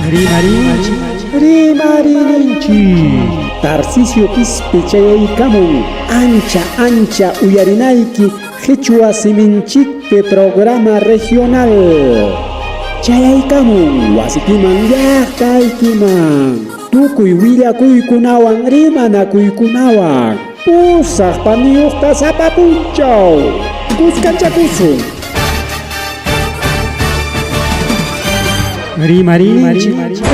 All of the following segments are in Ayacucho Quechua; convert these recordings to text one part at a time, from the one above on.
Rimarinchik, rimarininchik. Tarcisio Quispe chayaykamun ancha ancha uyarinayki qhichwa siminchikpi programa regional. Chayaykamun wasikiman llaqtaykiman tukuy willakuykunawan rimanakuykunawan pusaq paniyuqta sapa punchaw kuskanchakusun. Rimarinchik, rimarininchik.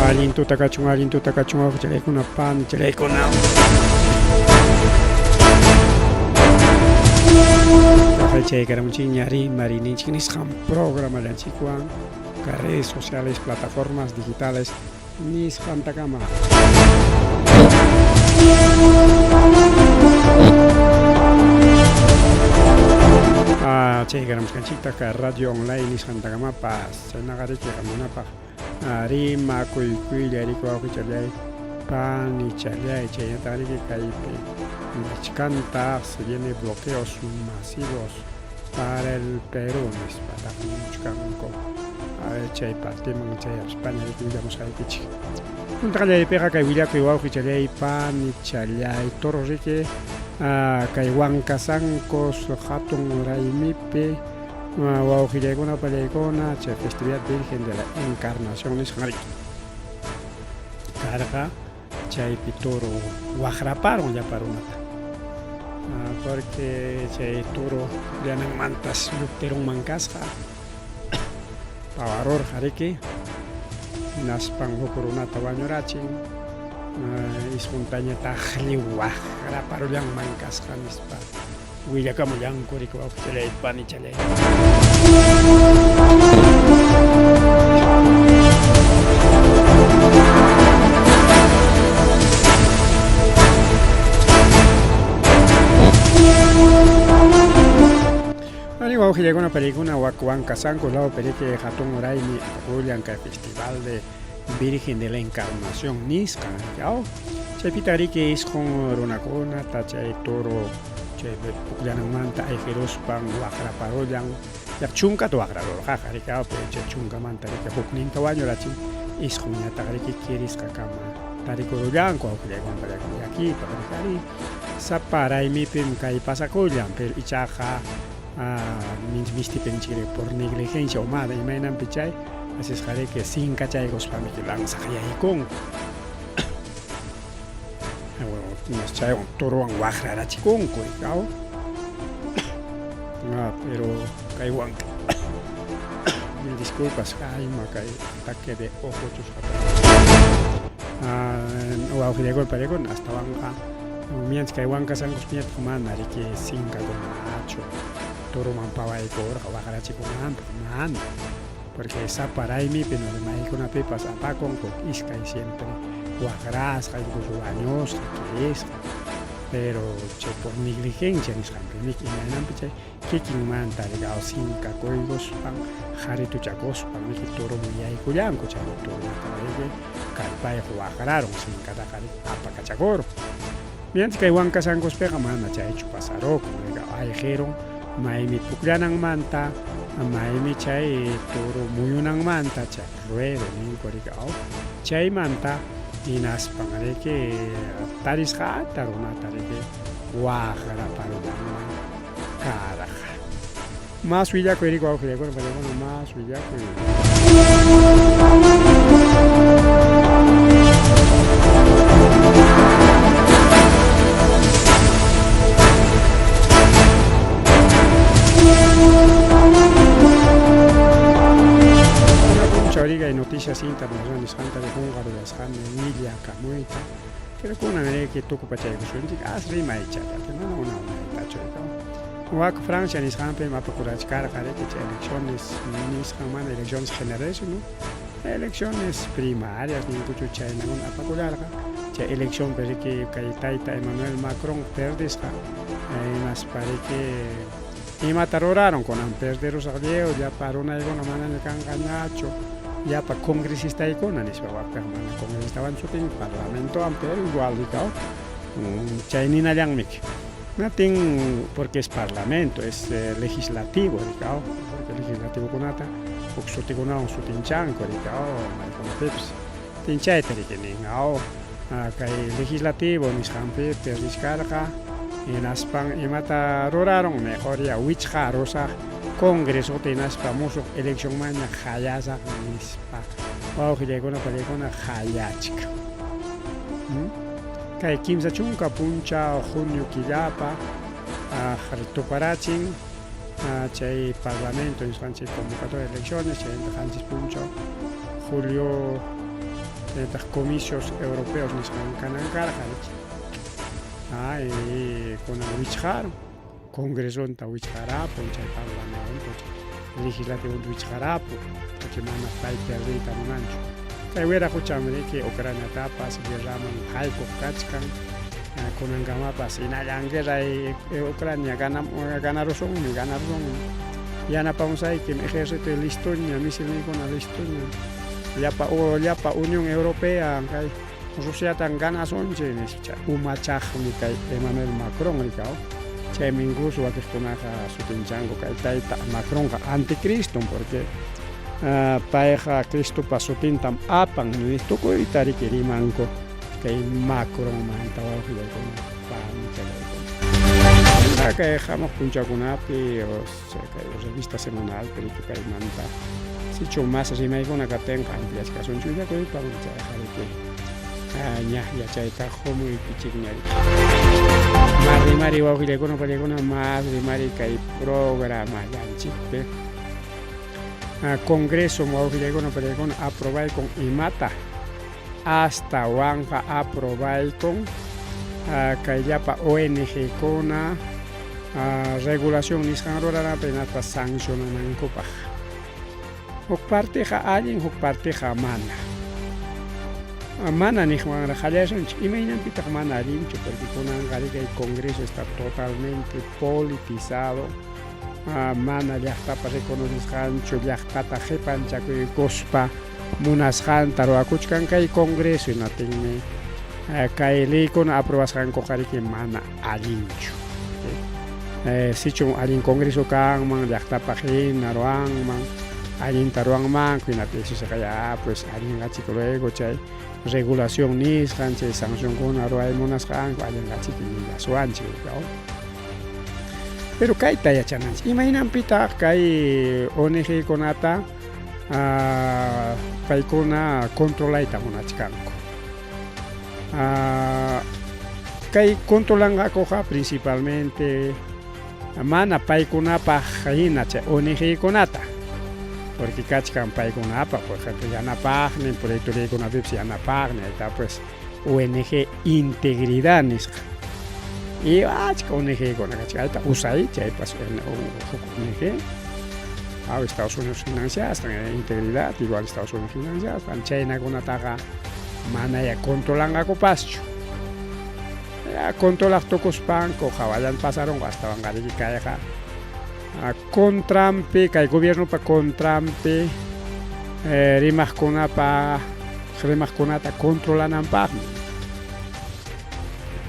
Allin tuta kachun, allin tuta kachun, wawqichallaykuna, panichallaykuna. Chayaykamunchikña rimarininchik nisqan programallanchikwan redes sociales, plataformas digitales nisqantakama. Chaykaramusqanchiktaq radio online nisqantakamapas chaynaqa riki qamkunapaq rimakuykuylla riki wawqichallay panichallay chaynataq riki kaypi nichkantaq se viene bloqueos masivos para el Perú nispataq nimuchkanku chay partiman chayaruspaña riki willamusqaykichik. Punta qallariypiqa kay willakuy wawqichallay panichallay toro riki kay Huancasancos hatun raymipi wawqillaykuna pallaykuna chay festividad Virgen de la Encarnación nisqan riki karqa chaypi toro waqraparun llapa runata porque chay toro llananmantas lluptirunman kasqa pawarurqa riki hinaspan huk runata wañurachin isquntañataq lliw waqraparullanman kasqa nispa willakamullanku riki wawqichalay panichalay. Ari wawqillaykuna panikuna wak Huancasancos lawpi riki hatun raymi apakullan kay festival de Virgen de la Encarnación nisqan riki aw chaypitaq riki isqun runakunata chay toro chay pukllananmanta ayqiruspan waqraparullan yaq chunkata waqrarurqaqa riki aw pero chay chunkamanta riki hukninta wañurachin isqunñataq riki kirisqakama tarikurullanku awqillaykuna pallaykuna llakiypaq riki ari Sapa raymipim kay pasakullan, pero ichaqa mistipi ninchik por negligencia humana imaynanpi chay asisqariki sinkachaykuspamiki lanzaq yaykunku. Chaywan torowan waqrarachikunku rikaw. Pero kaywan mil disculpas kayma kay ataque de ojo chusqata. Wawqillaykuna panikuna astawanqa mianchik kay Huancasancospiñataq mana riki sinkakunachu toroman pawaykurqa waqrachikunanpaq mana porque sapa raymipi no maykunapipas apakun huk iskay siempre waqrasqa incluso wañusqa kirisqa pero chay por negligencia nisqanpi imaynanpi chay Kikinmanta rikaw sinkakuykuspan qarituchakuspan riki turuman yaykullanku chaymi turuñataq riki kallpayuq waqrarun sinkataqa riki apakachakurun. Mianchik kay Huancasancospiqa mana chaychu pasarukun rikaw ayqirun maymi pukllananmanta maymi chay turu muyunanmanta chay ruedo ninku rikaw chaymanta hinaspan riki tarisqata runata riki waqraparullanman karqa. Más willakuy riki wawqillaykuna panikuna más willakuy. P'unchaw Noticias Internacional nisqanta qunqarullasqani willakamuyta. Pero kunan riki tukupachaykusunchik as rimaychallata mana una unaytachu riki. Wak Francia nisqanpim apakurachkarqa riki chay elecciones nisqan mana elecciones generales sino elecciones primarias ninkuchu chaynakuna apakullarqa chay eleccionpi riki kay tayta Emmanuel Macron perdisqa hinaspa riki imata rurarun kunan perderusaq lliw llapa runaykuna manaña kanqañachu llapa congresistaykuna nispa wakpiqa mana congresistawan sutin parlamentowan pero igual rikaw chay ninallanmiki natin porque es parlamento es legislativo rikaw porque legislativokunata huk sutikunawan sutinchanku riki aw maykunapipis tinchayta riki nin aw kay legislativo nisqanpi perdichkarqa hinaspan imata rurarun mejor ya wichqarusaq congresota hinaspa musuq eleccionmanña qayasaq nispa wawqillaykuna pallaykuna qayachkan. Kay 30 punchaw junio killapa tuparachin chay parlamento nisqanchik convocatoria de elecciones chayntaq 7 punchaw julio chayntaq comicios europeos nisqan kanan karqa kunan wichqarun congresonta wichqarapun chay parlamento chay legislativonta wichqarapun porque mana pay perdiyta munanchu. Kay wiraqucham riki Ucraniatapas guerraman haykuq kachkan kunankamapas hinallan guerra Ucrania ganarusunmi ganarusunmi yanapamusaykim ejército listoña misilniykuna listoña llapa llapa Unión Europea kay Rusiatan ganasunchik nispa umachaqmi kay Emmanuel Macron rikaw chaymi incluso wakiqkunaqa sutinchanku kay tayta Macronqa anticristom porque payqa Cristopa sutintam apan tukuyta riki rimanku kay Macronmanta wawqillaykuna panichallaykuna kay hamuq punchawkunapi kay revista semanalpi riki kaymanta sichu mas rimaykuna kaptinqa ampliachkasunchik willakuypa chayqa riki ña yachayta qumuykichikña riki mas rimari wawqillaykuna pallaykuna mas rimari kay programallanchikpi Congreso wawqillaykuna pallaykuna aprobaykun imata astawanqa aprobaykun kay llapa ONG-kuna regulación nisqan rurananpaq hinaspa sancionanankupaq. Huk partiqa allin, huk partiqa mana. Mana niqwanraq qallasunchik. Imaynanpitaq mana allinchu? Porque kunanqa kay Congreso está totalmente politizado. Mana llaqtapa reconocisqanchu, llaqtata qipanchakuykuspa munasqanta ruwakuchkan kay Congreso hinaptinmi kay leykuna aprobasqankuqa riki mana allinchu. Sichum allin Congreso kanman, llaqtapaq hina ruwanman, allinta ruwanmanku hinaptin eso ya pues allinqachik luego chay regulación nisqan, chay sancionkuna ruway munasqanku allinqachik nillasuwanchik. Pero kayta yachananchik, imaynanpitaq kay ONG-kunata paykuna controlayta munachkanku. Kay controlanqakuqa principalmente mana paykunapaq hina chay ONG-kunata, porque kachkan paykunapaq, por ejemplo, yanapaqnin, proyecto leykunapipas yanapaqnin, ayta pues ONG Integridad nisqa. Y achka ONG-kuna kachkan, ayta USAID, chaypas huk ONG, Estados Unidos financiasqan, Integridad igual Estados Unidos financiasqan, chaynakunataqa manaya controlanqakupaschu. Controlaq tukuspanku hawallan pasarunqa astawanqa riki kayqa contranpi, kay gobiernopa contranpi rimaqkunapa rimaqkunata controlananpaqmi.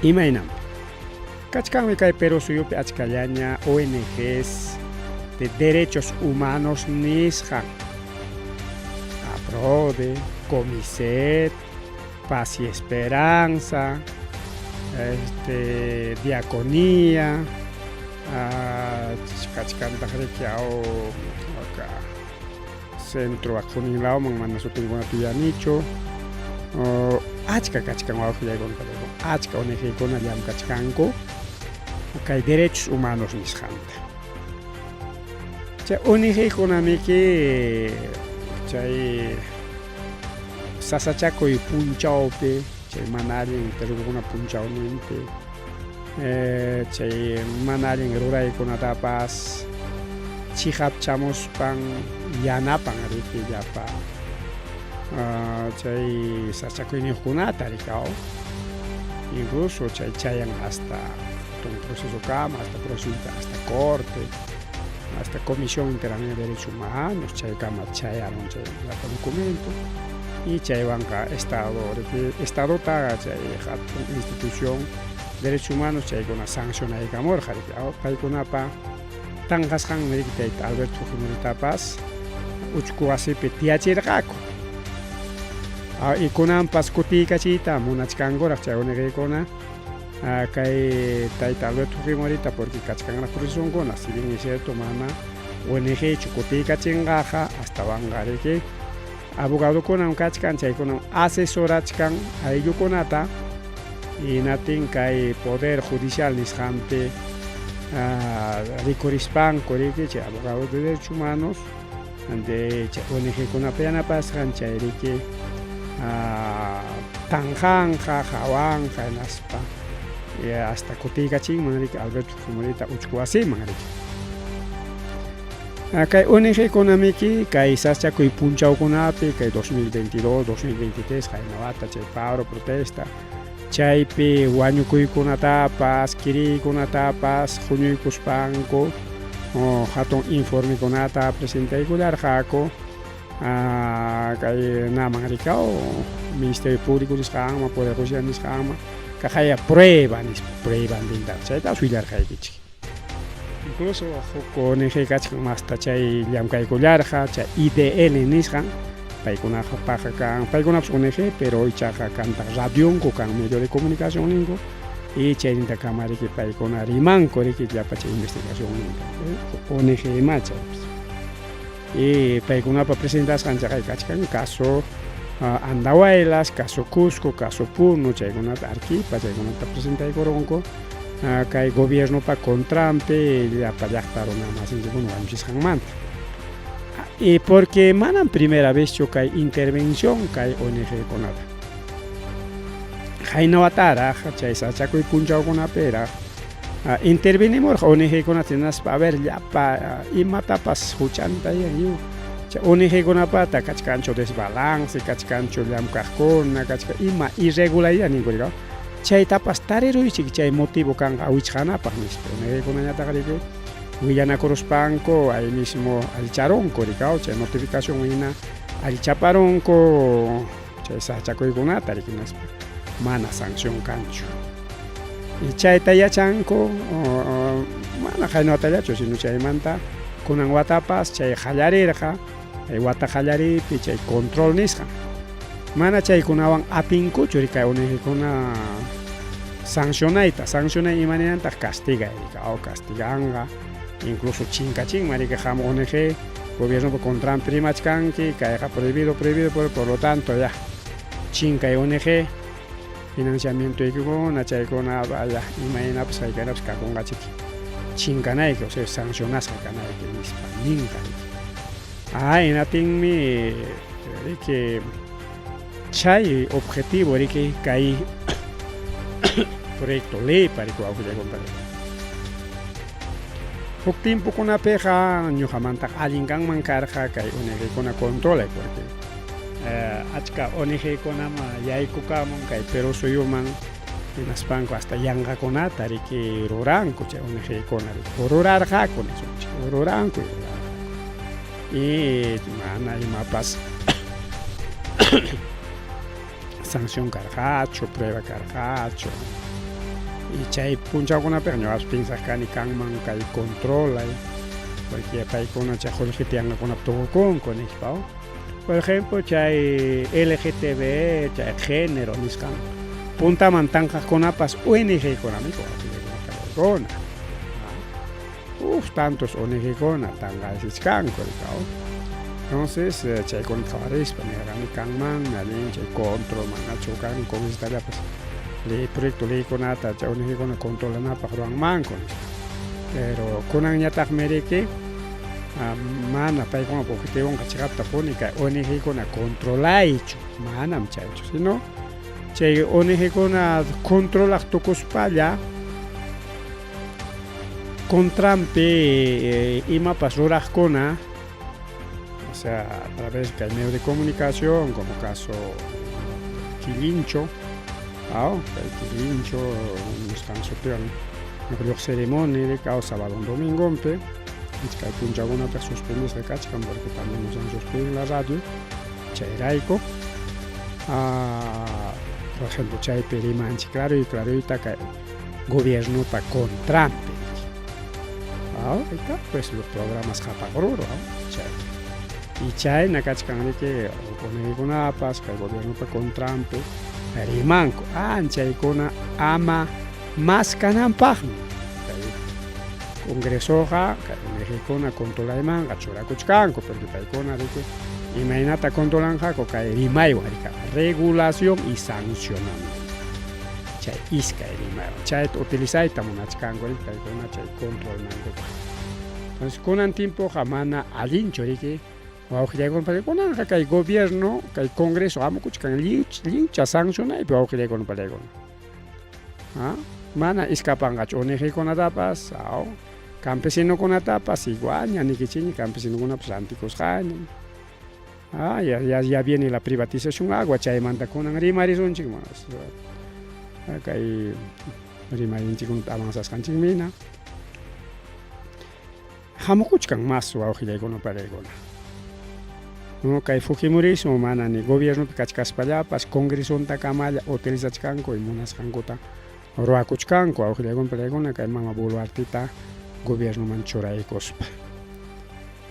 Imaynanpi? Kachkanmi kay Perú suyupi achkallaña ONGs de derechos humanos nisqan. APRODE, COMISET, Paz y Esperanza, Diaconía, kachkantaq riki centro aquninlawman mana sutinkunata yuyanichu, achka kachkan wawqillaykuna achka ONGkuna llamkachkanku kay derechos humanos nisqanta. Chay ONGkunamiki chay sasachakuy punchawpi, chay mana allin terrukuna punchawninpi, chay mana allin ruraykunatapas chiqapchamuspan yanapan riki llapa chay sasachakuyniyuqkunata riki incluso chay chayan hasta hatun procesokama, hasta proceso hasta corte, hasta Comisión Interamericana de Derechos Humanos, chaykama chayarun chay llapa documento y chaywanqa Estado riki Estadota chay hatun institución derechos humanos chaykuna sancionaykamurqa riki paykunapa Tanqasqanmi riki tayta Alberto Fujimoritapas uchku wasipi tiyachirqaku. Y kunanpas kutiykachiyta munachkankuraq chay ONGkuna kay tayta Alberto Fujimorita porque kachkanraq procesonkuna, si bien es cierto mana ONGchu kutiykachinqaqa astawanqa riki abogadokunam kachkan chaykunam asesorachkan ayllukunata hinaptin kay poder judicial nisqanpi rikurispanku riki chay abogado de derechos humanos de chay ONGkunapa yanapasqan chay riki tanqanqa hawanqa hinaspa hasta kutiykachinman riki Alberto Fujimorita uchku wasiman riki. Kay ONGkunamiki kay saschakuy punchawkunapi kay 2022, 2023 qayna wata chay paro protesta chaypi wañukuykunatapas kiriykunatapas huñuykuspanku hatun informekunata presentaykullarqaku kay naman rikaw Ministerio Público nisqanman Poder Judicial nisqanman kaqaya prueba nispa pruebantintaqa chaytapas willarqaykichik. Incluso huk ONG kachkan masta chay llamkaykullarqa chay IDL nisqan paykunaqa paqa kan paykunapas ONG pero ichaqa kantaq radionku kan medio de comunicación ninku y chaynintakama riki paykuna rimanku riki llapa chay investigación ninta ONG ima chaypas y paykunapa presentasqan chaqay kachkan caso Andahuaylas, caso Cusco, caso Puno chaykunata Arequipa chaykunata presentaykurunku kay gobiernopa contranpi llapa llaqta runa masinchikkuna wañuchisqanmanta. Y porque manam primera vezchu kay intervención kay ONG-kunata. Qayna wataraq chay sachakuy punchawkunapiraq intervenimurqa ONG-kunata hinaspa a ver llapa imatapas huchanta lliw chay ONG-kunapata kachkanchu desbalance, kachkanchu llamkaqkuna, kachkan ima irregularidad ninku rika chaytapas tariruychik chay motivo kanqa wichqanapaq nispa ONG-kunañataq riki willanakuruspanku ahí mismo allicharunku rikaw chay notificación hina allichaparunku chay sachakuykunata riki nispa mana sanción kanchu y chayta yachanku mana qayna watallachu sino chaymanta kunan watapas chay qallarirqa chay wata qallariypi chay control nisqan mana chaykunawan atinkuchu rikay ONGkuna sancionayta sancionay imaninantaq castigay rikaw castiganqa incluso chinkachinman riki qam ONG gobiernopa contranpi rimachkanki kayqa prohibido prohibido por lo tanto ya chinkay ONG financiamientoykikuna chaykuna vaya imaynapas haykanapas kakunqachiki chinkanayki o sea sancionasqa kanayki nispa ninqa riki hinaptinmi riki chay objetivo riki kay proyecto leypa riki wawqillaykunata huk tiempokunapiqa ñuqamantaqa allin kanman karqa kay ONGkuna controlay porque achka ONGkunam yaykukamun kay Perú suyuman hinaspanku hasta yanqakunata riki ruranku chay ONGkuna riki rurarqaku nisunchik ruranku y mana imapas sanción karqachu prueba karqachu y chay punchawkunapiqa ñuqapas piensaq kani kanman kay controlay porque paykuna chay qullqita yanqakunapi tukukunku nispa. Por ejemplo chay LGTB chay género nisqan puntaman tanqaqkunapas ONGkunami paykuna uf tantos ONGkuna tanqaysichkanku rikaw. Entonces chaykuna qhawarispa nirqani kanmanmi allin chay control manachu kan congresitallapas ley proyecto leykunata chay ONGkuna controlanapaq ruwanmanku nispa. Pero kunanñataqmi riki mana paykunapa objetivonqa chiqaptapuni kay ONGkuna controlaychu manam chaychu sino chay ONGkuna controlaq tukuspalla contranpi imapas ruraqkuna o sea a través kay medio de comunicación como caso Quillincho kay Quillincho nisqan sutiwan lluqsirimuni rikaw sábado domingonpi iskay punchawkunataq suspendisqa kachkan porque también nos han suspendido la radio chayrayku por ejemplo chaypi rimanchik claro y claroyta kay gobiernopa contranpi. Aw, ahí está, pues los programas Qhapaq Ruru, aw, chaypi. Y chayna kachkan riki ONGkunapas, kay gobiernopa contranpi rimanku, anchaykuna ama mas kananpaqmi. Kay congresoqa kay ONGkuna controlaymanqa churakuchkanku, porque paykuna riki imaynata controlanqaku kay rimaywan rika regulación y sancionamiento. Chay iskay rimaywan chayta utilizayta munachkanku riki paykuna chay controlnankupaq. Entonces kunan tiempoqa mana allinchu riki wawqillaykuna parikunanqa kay gobierno kay congreso hamukuchkan lliwcha sancionaypi wawqillaykuna pariykuna. ¿Ah? Mana iskapanqachu ONGkunatapas, aw, campesinokunatapas igualña nikichikña campesinokunapas rantikusqaña. Ah, ya, ya, ya viene la privatización agua, chaymanta kunan rimarisunchik mas. Kay rimayninchikkunata avanzasqanchikmi hina. Hamukuchkan mas wawqillaykuna pariykuna. No, kay Fujimorismo mana ni gobiernopi kachkaspallapas congresontakamalla utilizachkanku y munasqankuta ruwakuchkanku wawqillaykuna pariykuna kay mama Boluarteta gobiernoman churaykuspa.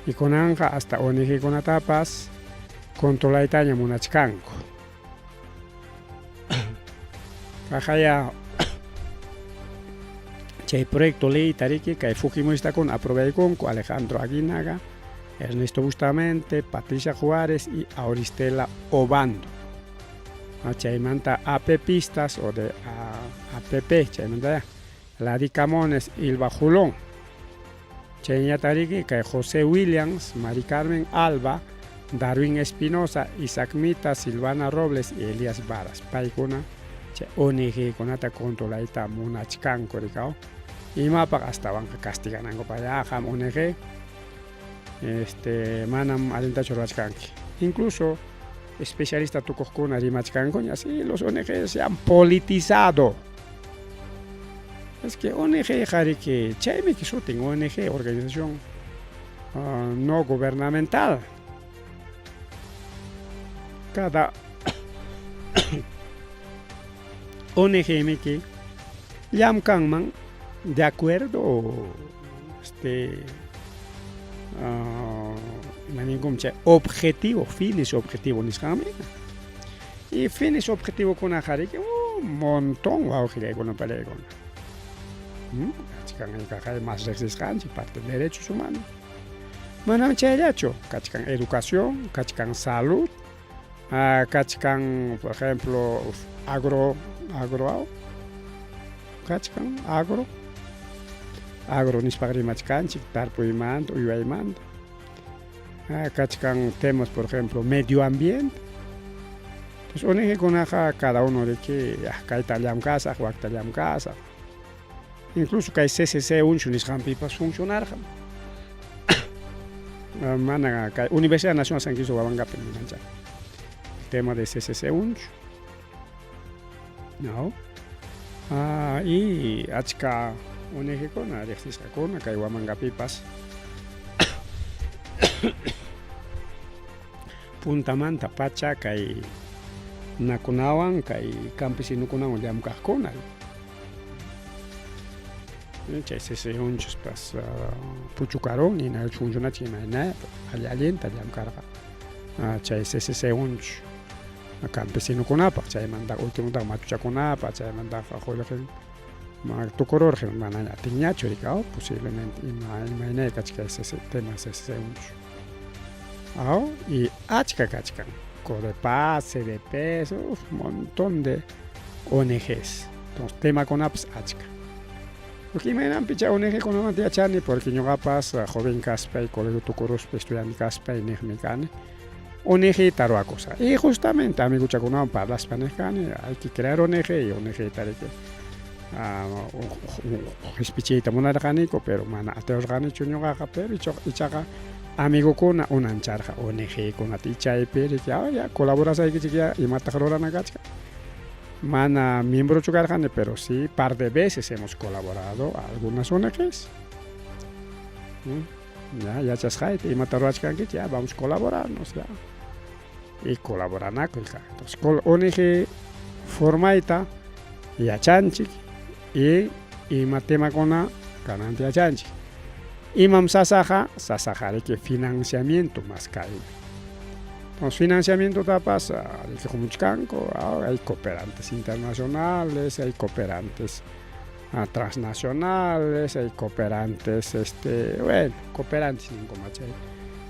Y kunanqa hasta ONGkunatapas controlaytaña munachkanku. Kaqaya chay proyecto ley tariki kay Fujimoristakuna aprobaykunku Alejandro Aguinaga, Ernesto Bustamante, Patricia Juárez y Auristela Obando. Chaymanta APPistas o de APP, chaymanta ya, Ladi Camones, Ilva Julón. Chayñatariki kay José Williams, Mari Carmen Alba, Darwin Espinosa, Isaac Mita, Silvana Robles y Elías Varas. Paykuna chay ONGkunata controlayta munachkanku rikaw. Imapaq astawanqa castiganankupaq ya qam ONG este manam allintachu ruwachkanki. Incluso especialista tukuqkuna rimachkankuña, sí, los ONG se han politizado. Es que ONG qariki chaymi sutin ONG, organización no gubernamental. Cada ONG miki llamkanman de acuerdo este imaninkum chay objetivo, fines objetivo nisqanmi. Y fines objetivokunaqa riki un montón wawqillaykuna pariykuna. Kachkan kaqay mas riqsisqanchik parte de derechos humanos. Manam chayllachu, kachkan educación, kachkan salud, kachkan por ejemplo agro, agro kachkan agro, agro nispaqa rimachkanchik tarpuymanta, uywaymanta. Kachkan temas por ejemplo medio ambiente. Entonces ONGkunaqa cada uno riki kayta llamkasaq, wakta llamkasaq. Incluso kay CCC Unchu nisqanpipas funcionarqam. Mana kay Universidad Nacional San Cristóbal Huamangapi nimancha. El tema de CCC Unchu. No. Y achka ONGkuna riqsisqakuna kay Huamangapipas puntamanta pacha kay nakunawan kay campesinokunawan llamkaqkuna. Chay CCC Unchuspas puchukarun hina funcionachin imayna alli allinta llamkarqa chay CCC Unchu campesinokunapaq chaymanta ultimotaq machuchakunapaq chaymantaqa qullqin tukururqa manaña atinñachu riki posiblemente ima imaynay kachkan ese tema CCC Unchu. Aw y achka kachkan Codepaz, CDP, uf, montón de ONGs. Entonces temakunapas achka. Porque imaynanpi chay ONGkunamanta yachani porque ñuqapas joven kaspay colegio tukuruspa estudiante kaspay niqmi kani ONG ruwakusqa. Y justamente amiguchakunawan parlaspa niq kani hay que crear ONG y ONG riki qispichiyta munarqaniku pero mana atirqanichu ñuqaqa pero ichaqa amigokuna unancharqa ONGkunata y chaypi riki ya colaborasaykichik ya imataq rurana kachkan. Mana miembrochu karqani pero sí par de veces hemos colaborado a algunas ONGs. Ya yachasqayta imata ruwachkankichik ya vamos a colaborarnos ya. Y colaboranaku entonces ONG formayta yachanchik y ima temakuna kananta yachanchik. Imam sasaqa? Sasaqa riki financiamiento maskaymi. Entonces financiamientotapas riki qumuchkanku, hay cooperantes internacionales, hay cooperantes transnacionales, hay cooperantes, este, bueno, cooperantes ninku machay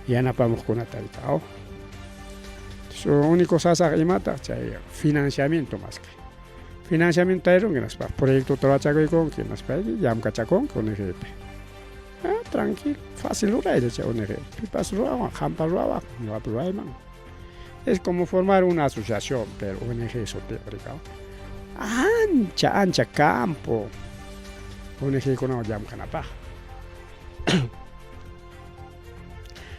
yanapamuqkunata riki, aw. Su único sasaqa imataq chay financiamiento maskay. Financiamiento tarirunki hinaspa proyectota ruwachakuykunki hinaspayki llamkachakunki ONGpi. Ah, tranquilo, fácil ruraylla chay ONG. Pipas ruwawan, qampas ruwawaq, ñuqapas ruwayman. Es como formar una asociación, pero ONG sutiyuq rikaw. Ancha, ancha campo ONGkunawan llamkanapaq.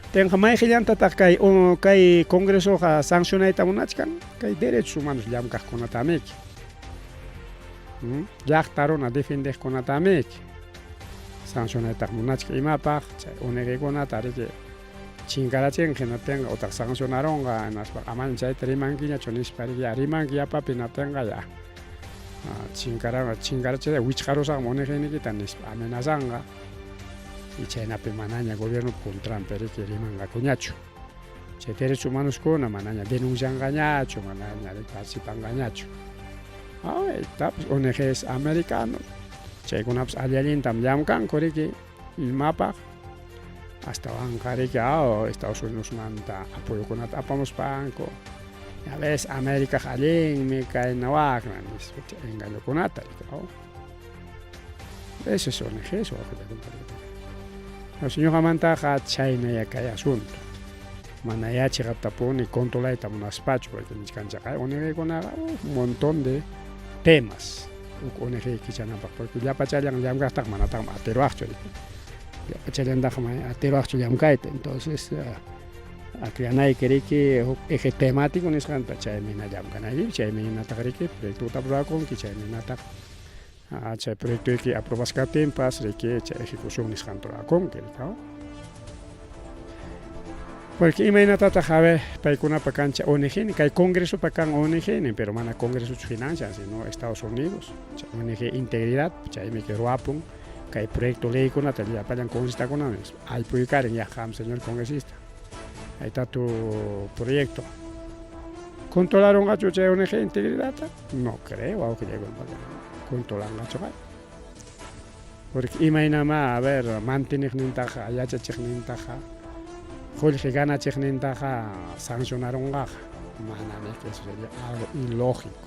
Tenqa mayqillantataq kay kay congresoqa sancionayta munachkan? Kay derechos humanos llamkaqkunatamiki. Llaqta runa defendeqkunatamiki. Sancionaytaq munachkan imapaq? Chay ONGkunata riki chinkarachinqa hinaptinqa utaq sancionarunqa hinaspa amaña chayta rimankiñachu nispa riki ya rimanki yapapi hinaptinqa ya chinkara chinkarachira wichqarusaqmi ONGnikita nispa amenazanqa. Y chaynapi manaña gobierno contranpi riki rimanqakuñachu. Chay derechos humanoskuna manaña denuncianqañachu, manaña participanqañachu. Aytapas ONGs americanos chaykunapas alli allintam llamkanku riki imapaq astawanqa riki aw Estados Unidosmanta apoyokunata apamuspanku. Ya ves Americaq allinmi kayna wakna nispa chay engañokunata riki aw. Eso es ONG, eso ñuqamantaqa chhaynaya kay asunto. Manayá chiqaptapuni controlayta munaspachu, porque nichkanchikqa ONGkunaqa un montón de temas huk ONG kichananpaq, porque llapachallan llamkaqtaqa manataqmi atiruwaqchu, llapachallantaqa mana atiruwaqchu llamkayta, entonces akllanayki riki huk eje temático nisqanta, chaymi hina llamkanayki, chaymi hinataq riki proyectota ruwakunki, chaymi hinataq chay proyectoyki aprobasqa kaptinpas riki chay ejecución nisqanta ruwakunki riki. Porque imaynatataq a ver paykunapa kancha ONG kay congresopa kan ONG pero mana congresochu financian sino Estados Unidos chay ONG Integridad chaymi que ruwapun kay proyecto leykunata llapallan congresistakuna aypuykarin ya qam señor congresista ahí está tu proyecto. Controlarunqachu chay ONG Integridadta? No creo, controlanqachu porque imaynamá a ver manteneqnintaqa yachachiqnintaqa qullqi ganachiqnintaqa sancionarunqaqa manami, eso sería algo ilógico,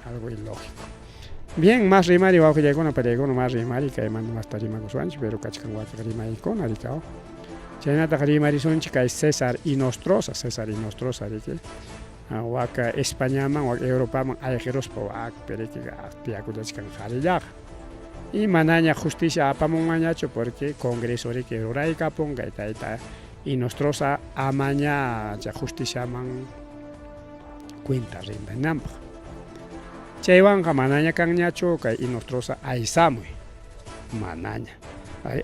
algo ilógico. Bien, más rimari wawqillaykuna pallaykuna, más rimari kaymanta masta rimakusunchik, pero kachkan wakin rimaykuna rikaw. Chaynataq rimarisunchik kay César Hinostroza, César Hinostroza riki waka Españaman wak Europaman ayqiruspa wakpi riki tiyakullachkan qharillaqa. Y manaña justicia apamunmanñachu porque Congreso riki ruraykapun kay tayta Hinostroza amaña chay justiciaman cuenta rindananpaq. Chaywanqa manaña kanñachu kay Hinostroza aysamuy, manaña.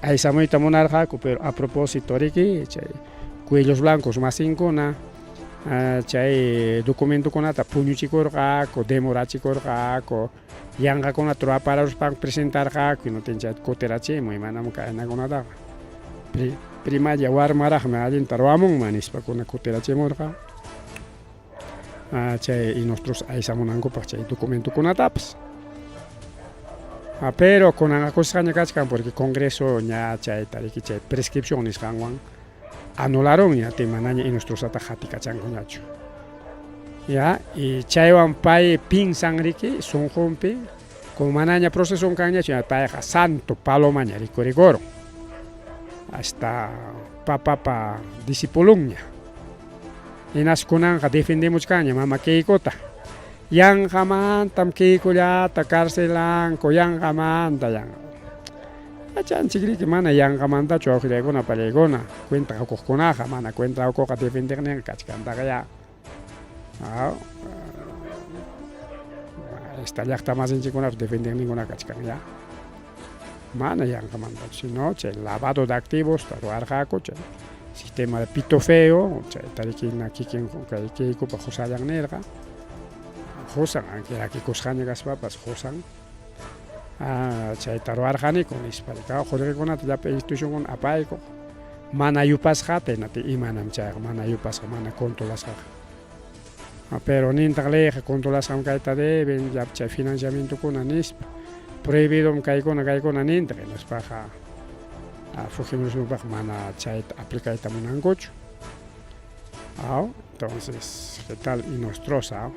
Aysamuyta munarqaku, pero a propósito riki chay cuellos blancos masinkuna chay documentokunata puñuchikurqaku, demorachikurqaku, yanqakunata ruwaparuspanku presentarqaku, hinaptin chayta kutirachimuy manam kaynakunataqa. Primalla warmaraqmi allinta ruwamunman nispakuna kutirachimurqa. Chay Hinostroza aysamunankupaq chay documentokunatapas. Pero kunanqa kusisqaña kachkan porque Congreso ña chayta riki chay prescripción nisqanwan anularunña, manaña Hinostrozata qatikachankuñachu. Ya, y chaywan pay pinsan riki sunqunpi como manaña proceso kanñachu, payqa santo palomaña rikurikuron. Hasta papapa discipulunña. Hinas kunanqa defendemuchkanña mama Keikota. Yanqamantam Keikollata carcelanku, yanqamanta yanqa. Yachanchik riki mana yanqamantachu wawqillaykuna pallaykuna cuenta qukuqkunaqa mana cuenta qukuqqa defendeqninqa kachkantaqa ya. Esta llaqta masinchikkunapas defendeqninkuna kachkan ya. Mana yanqamantachu, sino chay lavado de activos ruwarqaku chay sistema de pitofeo, chayta riki kikin kay Keikopa qusallan nirqa. Qusan, aunque rakikusqaña kaspapas qusan. Chayta ruwarqaniku nispa qullqikunata llapa institucionkuna apaykuq mana yupasqata hinaptin imanam chayqa mana yupasqa mana controlasqaqa. Pero nintaq leyqa controlasqam kayta deben llapa chay financiamientokuna nispa prohibidom kaykuna kaykuna nintaq hinaspaqa Fujimorismopaq mana chayta aplicayta munankuchu. Aw, entonces, ¿qué tal Inostroza?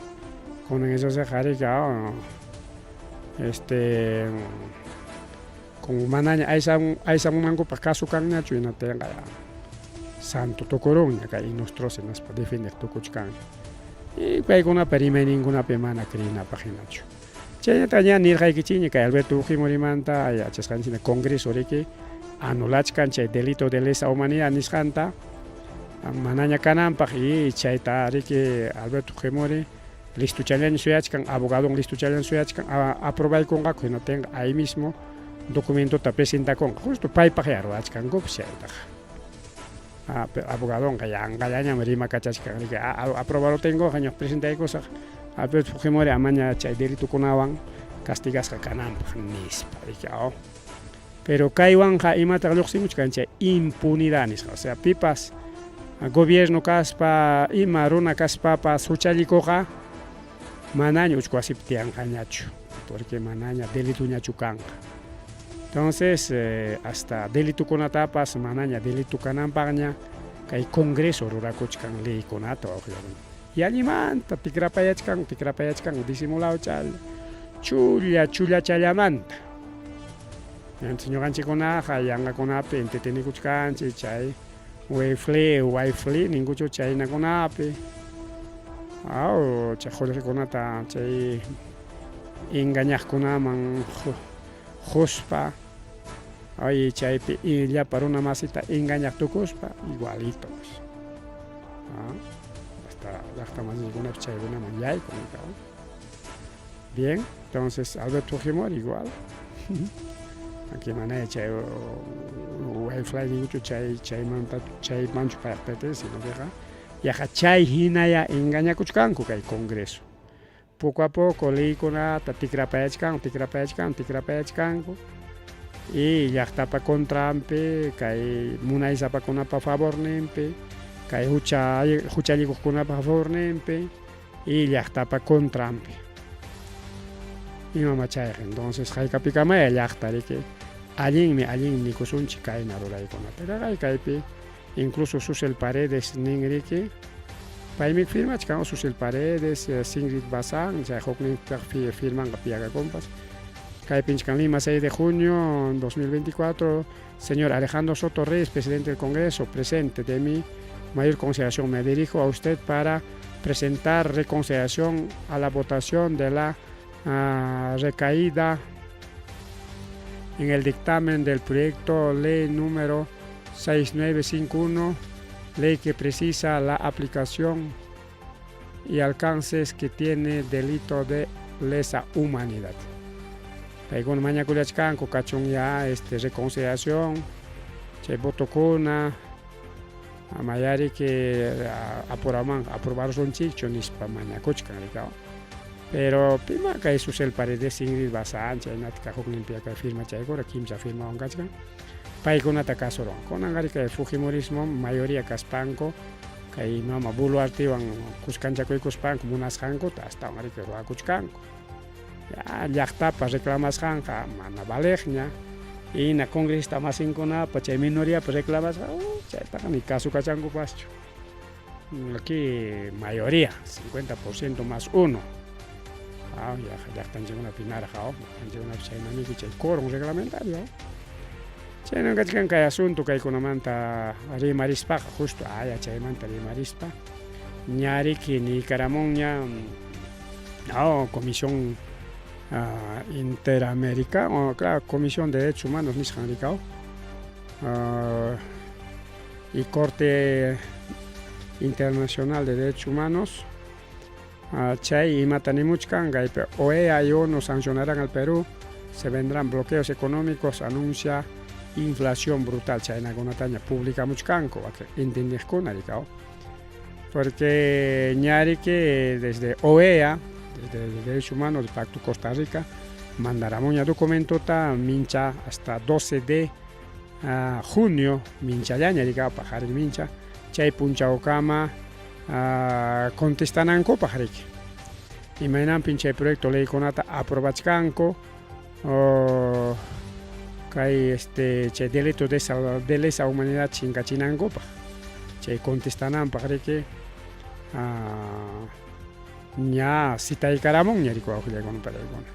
Kunan esoseqa riki, aw, este como manaña aysamunankupaq caso kanñachu hinaptinqa santo tukurunña kay Inostroza hinaspa defendeq tukuchkanña. Y paykunapa rimayninkunapi mana creenapaq hinachu. Chaynata ña nirqaykichikña kay Alberto Fujimorimanta yachasqanchik Congreso riki anulachkan chay delito de lesa humanidad nisqanta manaña kananpaq y chayta riki Alberto Fujimori listochallaña suyachkan, abogadon listochallaña suyachkan aprobaykunqaku hinaptinqa ahí mismo documentota presentakunqa justo paypaqyá ruwachkankupas chaytaqa. Abogadonqa yanqallañam rimakachachkan riki aprobarutinkuqa ñuqa presentaykusaq Alberto Fujimori amaña chay delitokunawan castigasqa kananpaq nispa riki aw. Pero kaywanqa imataq lluqsimuchkan chay impunidad nisqa, o sea pipas gobierno kaspa ima runa kaspapas huchallikuqa manaña uchku wasipi tiyanqañachu porque manaña delitoñachu kanqa. Entonces hasta delitokunatapas manaña delito kananpaqña kay Congreso rurakuchkan leykunata wawqillakuna. Yallimanta tikrapayachkanku tikrapayachkanku disimulado challa chulla chullachallamanta. Entonces ñuqanchikkunaqa yanqakunapi entretenikuchkanchik chay wayfli wayfli ninkuchu chaynakunapi aw chay qullqikunata chay engañaqkunaman quspa ay chaypi llapa runa masita engañaq tukuspa igualito pues. Hasta llaqta masinkunapi chaykunaman yaykun. Bien, entonces Alberto Fujimori igual. Aquí mana chay wayfly ninkuchu chay chaymanta chaymanchu payqa pertenece, sino queqa yaqa chay hinaya engañakuchkanku kay Congreso. Poco a poco leykunata tikrapayachkanku, tikrapayachkanku, tikrapayachkanku y llaqtapa contranpi, kay munaysapakunapa favorninpi, kay hucha huchallikuqkunapa favorninpi y llaqtapa contranpi. Imamá chayqa entonces haykapikamaya llaqta riki allinmi allinmi nikusunchik kayna ruraykunata. Kaypi incluso Susel Paredes nin riki paymi firmachkan Susel Paredes, Singrid Bazán, chay huknintaq firmanqa Piagaconpas. Kaypinchkan Lima 6 de junio 2024, señor Alejandro Soto Reyes, presidente del Congreso, presente de mi mayor consideración. Me dirijo a usted para presentar reconsideración a la votación de la recaída en el dictamen del proyecto ley número 6951, ley que precisa la aplicación y alcances que tiene delito de lesa humanidad. Paykuna mañakullachkanku kachun ya este reconsideración chay votokuna amayariki apuraman aprobarusunchikchu nispa mañakuchkan rikaw. Pero pima kay Susel Paredes Ingrid Bazán chaynata hukninpi kay firma chaykura kimsa firmawan kachkan paykunata kasuruwan. Kunanqari kay Fujimorismo mayoría kaspanku kay mama Boluartewan kuskanchakuykuspanku munasqankuta astawan riki ruwakuchkanku. Ya llaqtapa reclamasqanqa mana valeqña hina congresista masinkunapa chay minoriapa reclamasqa chaytaqa ni kasukachankupaschu. Aquí mayoría, 50% más uno. Llaqtanchikkunapi hinaraq llaqtanchikkunapi chaynamiki chay quórum reglamentario. Chaynan kachkan kay asunto kaykunamanta rimarispaqa justo aya chaymanta rimarispa ñariki niykaramunña Comisión Interamericana, claro, Comisión de Derechos Humanos nisqan rikaw y Corte Internacional de Derechos Humanos chay imata nimuchkan kaypi OEA y ONU sancionarán al Perú, se vendrán bloqueos económicos, anuncia inflación brutal chaynakunataña publicamuchkanku entendiqkuna rikaw porque ñariki desde OEA, desde Derechos Humanos del Pacto Costa Rica, Mandaramunña documentota mincha hasta 12 de junio minchallaña riki paqarin mincha chay punchawkama contestanankupaq riki. Imaynanpin chay proyecto leykunata aprobachkanku kay este chay delito de, de lesa humanidad chinkachinankupaq chay contestananpaq riki ña citaykaramunña riki wawqillaykuna panaykuna.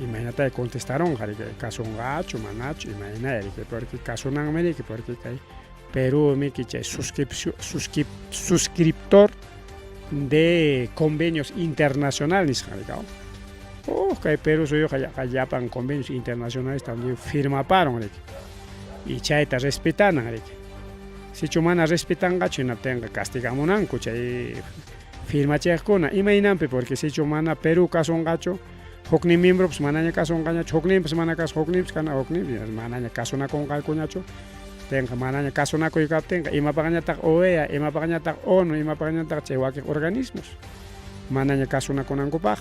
Imaynataya contestaronqa riki kasunqachu manachu imaynaya riki porque kasunanmi riki porque kay Perú miki chay suscriptor de convenios internacional nisqan riki. Oh, kay Perú suyuqa yaqa llapan convenios internacionales también firmaparon riki. Y chayta respetanan riki. Sichu mana respetanqachu hinaptinqa castigamunanku chay firmachiqkuna. Imaynanpi porque sichu mana Perú kasunqachu huknin miembropas manaña kasunqañachu, hukninpas mana kasun, hukninpas kana, hukninpas manaña kasunakunqakuñachu. Tinqa manaña kasunakuy kaptinqa imapaqñataq OEA, imapaqñataq ONU, imapaqñataq chay wakin organismos manaña kasunakunankupaq.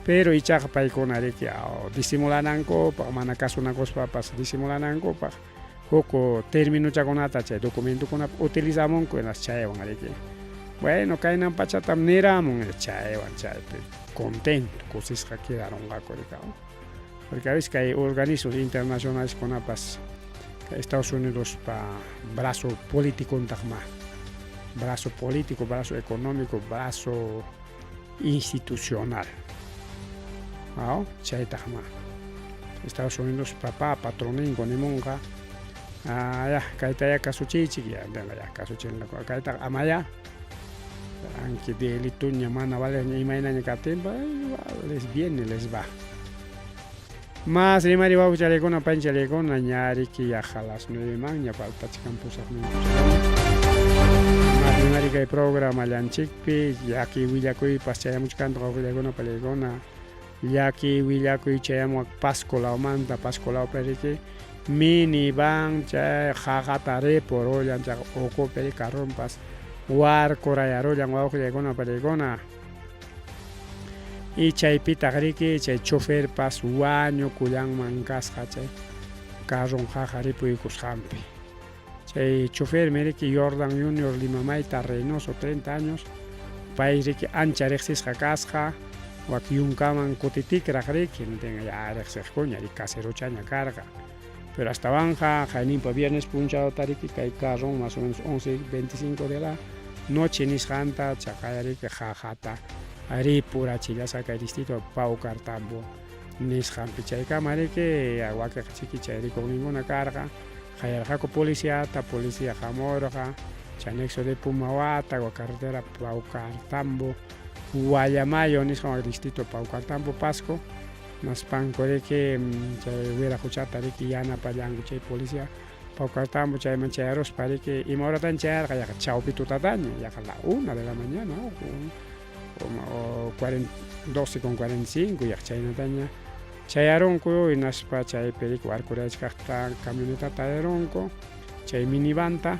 Pero ichaqa paykuna riki disimulanankupaq, mana kasunakuspapas disimulanankupaq huk terminochakunata chay documentokunapi utilizamunku hinas chaywan riki. Bueno, kaynan pachatam niramun chaywan chaypi contento kusisqa quedarunqaku riki. Porque a veces kay organismos internacionales kunapas Estados Unidos pa brazo político ma brazo político, brazo económico, brazo institucional. ¿No? Chaytaq ma. Estados Unidos papá patroninko nimunqa ya kaytaya kasuchiychik ya ya kasuchinqa kaytaqa amaya aunque delituña mana valeqña imaynaña kaptinpas les viene, les va. Mas rimari wawqichallaykuna panchallaykuna ña riki yaqa las 9 manña faltachkan 8 minutos. Mas rimari kay programallanchikpi llaki willakuypas chayamuchkantaq wawqillaykuna pallaykuna llaki willakuy chayamuwak Pasco lawmanta. Pasco lawpi riki minivan chay qaqata ripurullan chaqa ukupi carronpas warkurayarullan wawqillaykuna pallaykuna. Y chaypitaq riki chay choferpas wañukullanman kasqa chay carron qaqa ripuykusqanpi. Chay chofermi riki Jordan Junior Limamayta Reynoso, 30 años, pay riki ancha riqsisqa kasqa wak yunkaman kutitikraq riki ya riqsiqkuña riki caserochaña karqa. Pero astawanqa qayninpa viernes punchawta riki kay carron más o menos 11:25 de la noche nisqanta chaqaya riki qaqata ripurachillasqa kay distrito Paucartambo nisqanpi. Chaykama riki wakiqa chiki chay rikuqninkuna karqa qayarqaku policiata, policía hamurqa chay anexo de Pumahuata carretera Paucartambo Guayamayo nisqan distrito Paucartambo Pasco naspanku riki chay wiraquchata riki yanapallanku chay policía Paucartambo chayman chayaruspa riki ima horatan chayarqa yaqa chawpi tutataña yaqa la 1 de la mañana o 12:45 yaqa chaynataña chayarunku hinaspa chaypi riki warkurayachkaqta camionetata tarirunku chay minivanta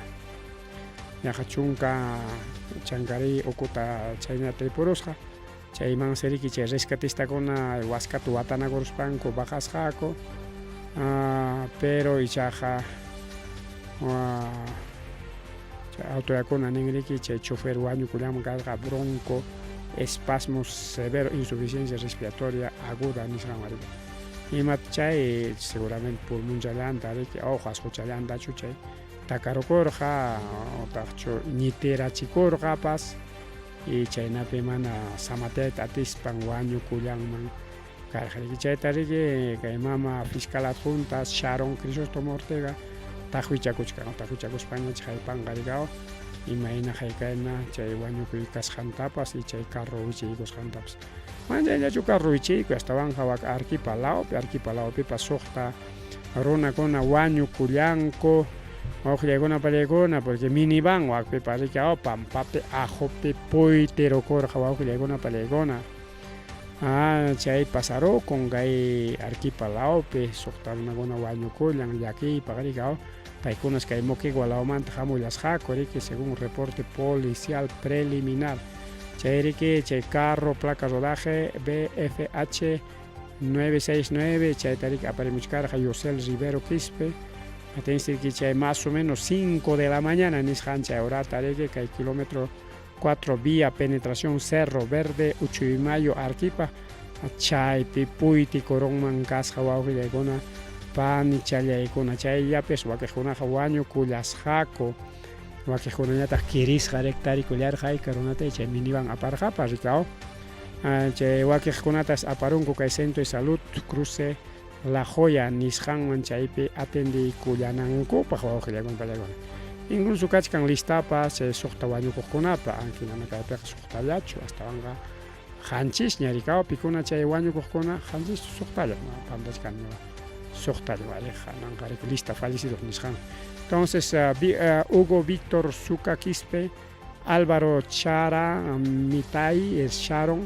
yaqa chunka chankari ukuta chaynata ripurusqa chaymansi riki chay rescatistakuna waskata watanakuruspanku bajasqaku pero ichaqa chay autoridadkuna nin riki chay chofer wañukullanman karqa bronco espasmos severo insuficiencia respiratoria aguda nisqanwan riki imata chay seguramente pulmonchallanta riki o qasquchallantachu chay takarukurqa utaqchu ñitirachikurqapas y chaynapi mana samatayta atispan wañukullanman karqa riki. Chayta riki kay mama fiscal adjunta Sharon Crisóstomo Ortega taqwichakuchkan taqwichakuspaña haypanqa riki imayna haykayna chay wañukuy kasqantapas y chay carro wichiykusqantapas. Mana chayllachu carro wichiykuy astawanqa wak Arequipa lawpi, Arequipa lawpipas suqta runakuna wañukullanku wawqillaykuna pallaykuna porque minivan wakpipas riki pampapi ajopi puytirukurqa wawqillaykuna pallaykuna. Chay pasarukun kay Arequipa lawpi suqta runakuna wañukullan llakiypaq riki paykunas kay Moquegua lawmanta hamullasqaku riki según reporte policial preliminar. Chay riki chay carro placa rodaje BFH 969 chayta riki aparimuchkarqa Yosel Rivero Quispe. Atensi chay más o menos 5 de la mañana nisqan chay horata riki kay kilómetro 4 vía penetración Cerro Verde Uchuy-Mayo Arequipa chaypi puytikurunman kasqa wawqillaykuna panichallaykuna chayllapis wakiqkunaqa wañukullasqaku wakiqkunañataq kirisqa riki tarikullarqa hayka runata chay minivan aparqapas riki aw chay wakiqkunatas aparunku kay centro de salud cruce La Joya nisqanman chaypi atendiykullanankupaq wawqillaykuna pallaykuna incluso kachkan listapas chay suqta wañukuqkunapa anki mana kaypiqa suqtallachu astawanqa qanchisña rikaw pikuna chay wañukuqkuna qanchischu suqtalla pantachkani suqtalla wariqa nanqa riki lista fallecidos nisqan entonces Hugo Víctor Suca Quispe Álvaro Chara Mitay es Sharon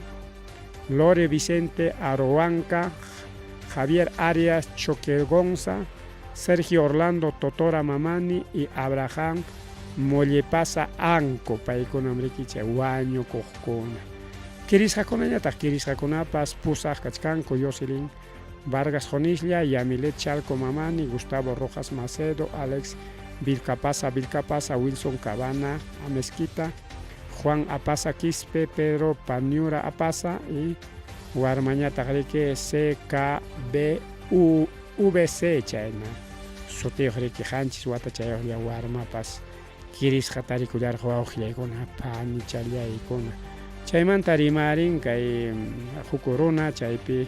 Lore Vicente Aroanca Javier Arias Choquegonza Sergio Orlando Totora Mamani y Abraham Mollepasa Anco paykunam riki chay wañukuqkuna kirisqakunañataq kirisqakunapas pusaq kachkanku Jocelyn Vargas Jonislla, Yamilet Chalco Mamani, Gustavo Rojas Macedo, Alex Vilcapasa Vilcapasa, Wilson Cabana Amezquita, Juan Apaza Quispe, Pedro Paniura Apaza y warmañataq riki CKBU VC chayna sutiyuq riki qanchis wata chayuqlla warmapas kirisqa tarikullarqa wawqillaykuna panichallaykuna chaymanta rimarin kay huk runa chaypi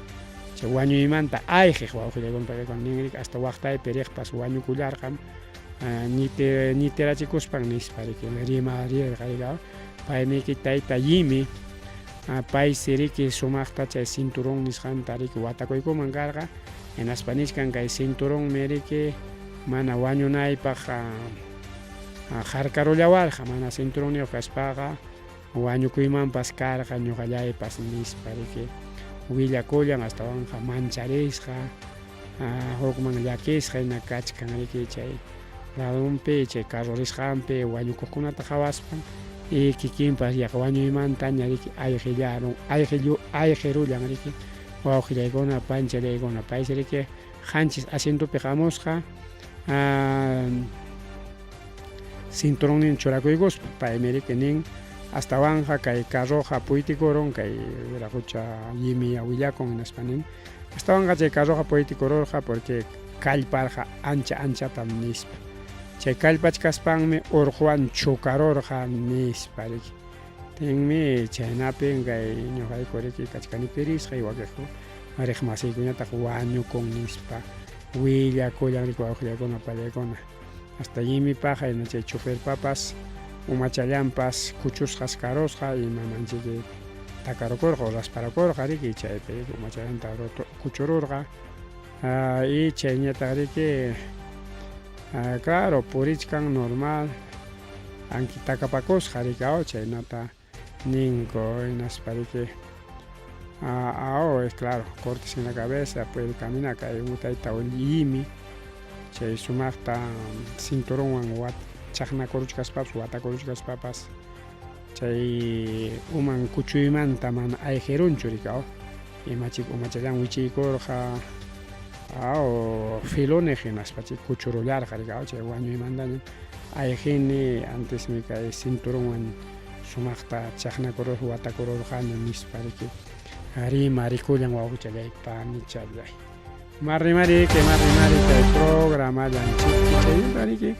chay wañuymanta ayqiq wawqillaykuna paykuna nin riki hasta waqtaypi riqpas wañukullarqam ñitirachikuspan nispa riki rimarirqa riki paymiki tayta Yimi paysi riki sumaqta chay cinturón nisqanta riki watakuykuman karqa hinaspa nichkan kay cinturonmi riki mana wañunaypaq harkarullawarqa mana cinturonniyuq kaspaqa wañukuymanpas karqa ñuqallaypas nispa riki willakullan astawanqa mancharisqa hukman llakisqa hina kachkan riki chay ladonpi chay carro risqanpi wañukuqkunata qhawaspan y kikinpas yaqa wañuymantaña riki ayqillarun ayqillu ayqirullan riki wawqillaykuna panchallaykuna paysi riki qanchis asientopi hamusqa cinturonnin churakuykuspa paymi riki nin astawanqa kay carroqa puytikurun kay wiraqucha Yimi willakun hinaspa nin astawanqa chay carroqa puytikururqa porque kallparqa ancha anchatam nispa chay kallpachkaspanmi urquwan chocarurqa nispa riki tinmi chaynapin kay ñuqayku riki kachkani kirisqa y wakiqku riqmasiykuñataq wañukun nispa willakullan riki wawqillaykuna pallaykuna hasta Yimipaqa hina chay choferpapas umachallanpas kuchusqas karusqa y mamanchiki takarukurqa o rasparakurqa riki chaypi riki umachallanta kuchururqa y chayñataq riki claro purichkan normal anki takapakusqa riki aw chaynata ninku hinaspa riki es claro cortes en la cabeza puede caminar kay tayta Yimi chay sumaqta cinturonwan chaqnakuruchkaspapas watakuruchkaspapas chay uman kuchuymanta mana ayqirunchu riki aw imachik umachallan wichiykurqa aw filoniq hinaspa chay kuchurullarqa riki aw chay wañuymantaña ayqini antesmi kay cinturonwan sumaqta chaqnakurur watakururqani nispa riki rimarikullan wawqichallay panichallay marimari marimari kay programallanchikpi chayta riki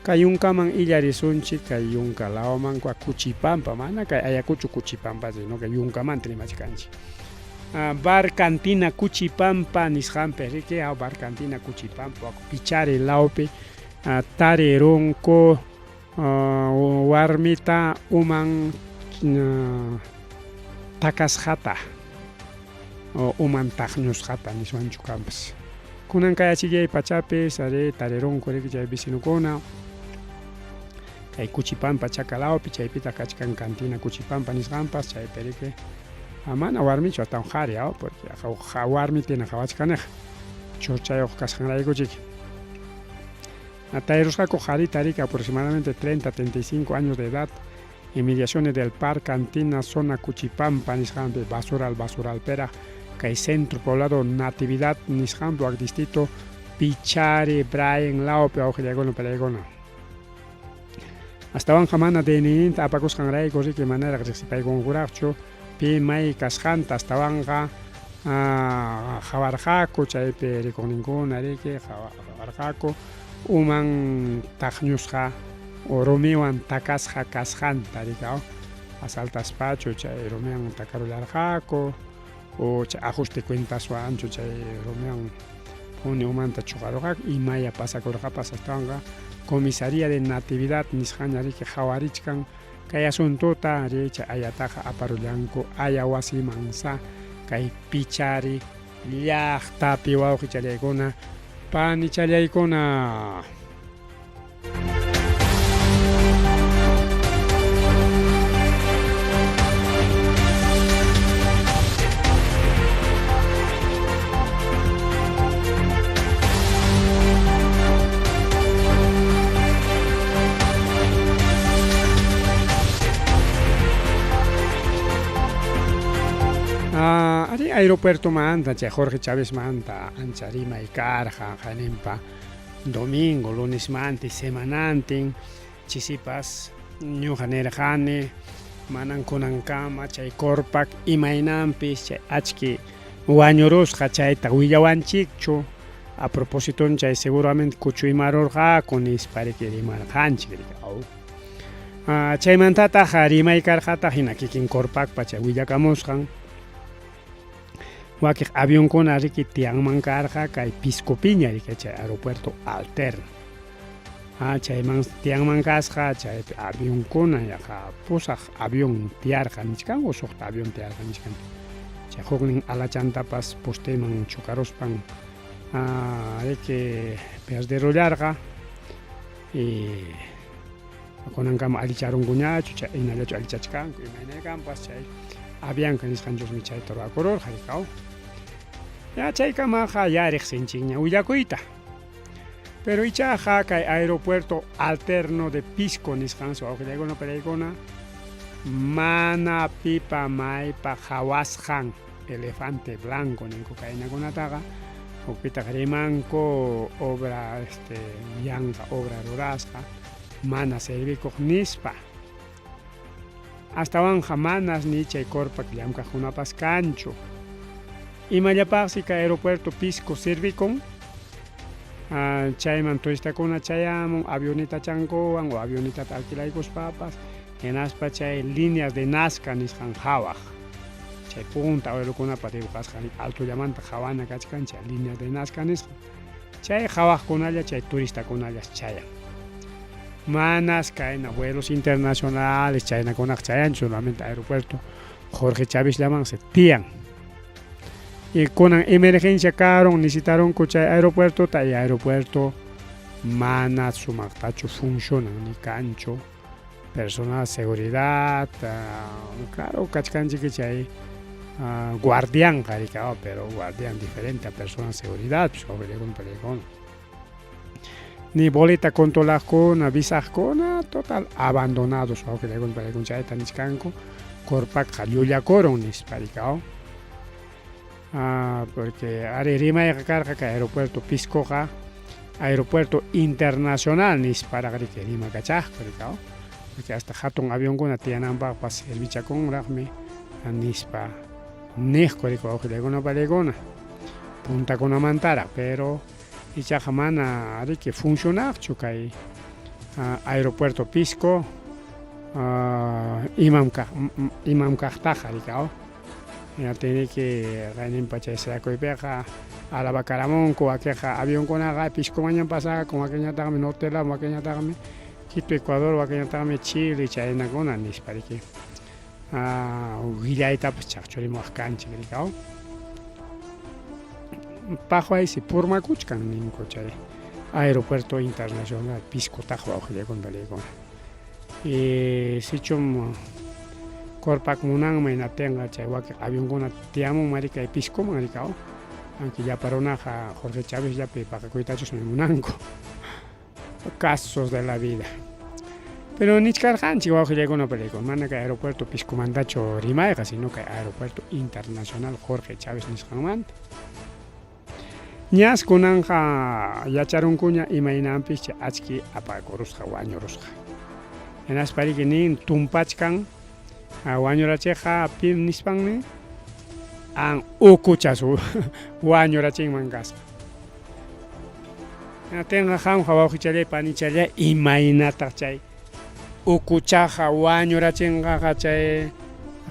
kay yunkaman illarisunchik kay yunka lawman Kuchipampa mana kay Ayacucho Kuchipampa sino que yunkamanta rimachkanchik bar cantina Kuchipampa nisqanpi riki bar cantina Kuchipampa Pichari lawpi tarirunku warmita uman takasqata uman taqñusqata niswanchu kanpas kunan kay achikllay pachapis ari tarirunku riki chay vecinokuna kay Kuchipampa chaka lawpi chaypitaq kachkan cantina Kuchipampa nisqanpas chaypi riki mana warmichu astawan qhari aw porque warmita hina qhawachkaniqa churchayuq kasqanraykuchik tarirusqaku qharita riki aproximadamente 30 35 años de edad inmediaciones del Par Cantina zona Kuchipampa nisqanpi basural basuralpera Kay centro poblado Natividad nisqanpi wak distrito Pichari Braen lawpi wawqillaykuna palaykuna. Astawanqa mana DNIninta apakusqanrayku riki manaraq riqsipaykunkuraqchu pi may kasqanta astawanqa qhawarqaku chaypi rikuqninkuna riki qhawarqaku uman taqñusqa rumiwan takasqa kasqanta riki asaltaspachu chay rumiwan takarullarqaku o chay ajuste cuentaswanchu chay rumiwan puni umanta chuqarurqaku imaya pasakurqapas astawanqa comisaría de natividad nisqaña riki qhawarichkan kay asuntota ri chay ayataqa aparullanku aya wasimansa kay pichari llaqtapi wawqichallaykuna panichallaykuna. Arí aeropuertomanta chay Jorge Chavezmanta ancha rimay karqa qayninpa Domingo, lunesmantin, semanantin chisipas ñuqa nirqani, manan kunankama chay Corpac imaynanpis chay achki wañurusqa chayta willawanchikchu, a propositon chay seguramente kuchuymarurqaku nispa riki rimarqanchik riki aw. Chaymantataq rimay karqataq hina kikin Corpacpa chay willakamusqan. Wakiq avionkuna riki tiyanman karqa kay Piscopiña riki chay aeropuerto alterno. Ah, chayman tiyanman kasqa chaypi avionkuna yaqa pusaq avión tiyarqa nichkanku suqta avión tiyarqa nichkanku. Chay huknin alachantapas posteman chukaruspan ah, riki perderullarqa y Kunankama allicharunkuñachu, chay hinallachu allichachkanku, imaynaykampas chay Avianca nisqanchusmi chayta ruwakururqa, rikaw. Ya chaykamaqa ya riqsinchikña willakuyta. Pero ichaqa kay aeropuerto alterno de Pisco nisqansi wawqillaykuna palaykuna mana pipa maypa qhawasqan elefante blanco ninku kaynakunataqa hukpitaq rimanku obra este yanqa obra rurasqa mana servikuq nispa. Astawanqa manas ni chay Corpac llamkaqkunapas kanchu. Imallapaqsi kay aeropuerto Pisco servikun? Chayman turistakuna chayamun avionitachankuwan o avionitata alquilaykuspapas hinaspa chay líneas de Nazca nisqan qhawaq. Chay punta abuelokunapa dibujasqan altollamanta qhawana kachkan chay líneas de Nazca nisqan. Chay qhawaqkunalla chay turistakunallas chayan. Manas kayna vuelos internacionales chaynakunaqa chayanchu, solamente aeropuerto Jorge Chavezllamansi tiyan. Y kunan emergencia karun necesitarunku chay aeropuertota y aeropuerto mana sumaqtachu funcionan ni kanchu personal seguridad, claro kachkanchik chay guardianqa rikawa pero guardian diferente a personal seguridad pues ni boleta controlaqkuna visaqkuna total abandonados wawqillaykuna chayta nichkanku Corpacqa llullakurun nispa rikaw porque ari rimayqa karqa kay aeropuerto Piscoqa aeropuerto internacional nisparaq riki rimakachaqku rikaw porque hasta hatun avionkuna tiyananpaqpas servichakunraqmi nispa niqku riki wawqillaykuna palaykuna puntakunamantaraq pero ichaqa mana riki funcionaqchu kay aeropuerto Pisco imam kaq imam kaqtaqa riki aw Hinaptinriki qayninpa chay siyakuypiqa alabakaramunku wakinqa avionkunaqa Piscomanñam pasakun, wakinñataqmi norte lawman, wakinñataqmi Quito, Ecuador, wakinñataqmi Chile chaynakuna nispa riki. Willaytapas chaqchurimuwaq kanchik riki aw. Paqwaysi purmakuchkan ninku chay aeropuerto internacional Piscotaq wawqillaykuna palaykuna. Y sichum Corpac munanman hinaptinqa chay wakin avionkuna tiyamunman riki kay Piscoman riki aw. Aunque llapa runaqa Jorge Chavezllapi paqakuytachusmi munanku. Casos de la vida. Pero nichkarqanchik wawqillaykuna palaykuna, mana kay aeropuerto Piscomantachu rimayqa, sino kay aeropuerto internacional Jorge Chávez nisqanmanta. Ñas kunanqa yacharunkuña imaynanpis chay achki apakurusqa wañurusqa. Hinaspa riki nin tumpachkan wañurachiqqa pim nispanmi an ukuchas wañurachinman kasqa. Hinaptinqa qamqa wawqichallay panichallay imaynataq chay ukuchaqa wañurachinqaqa chay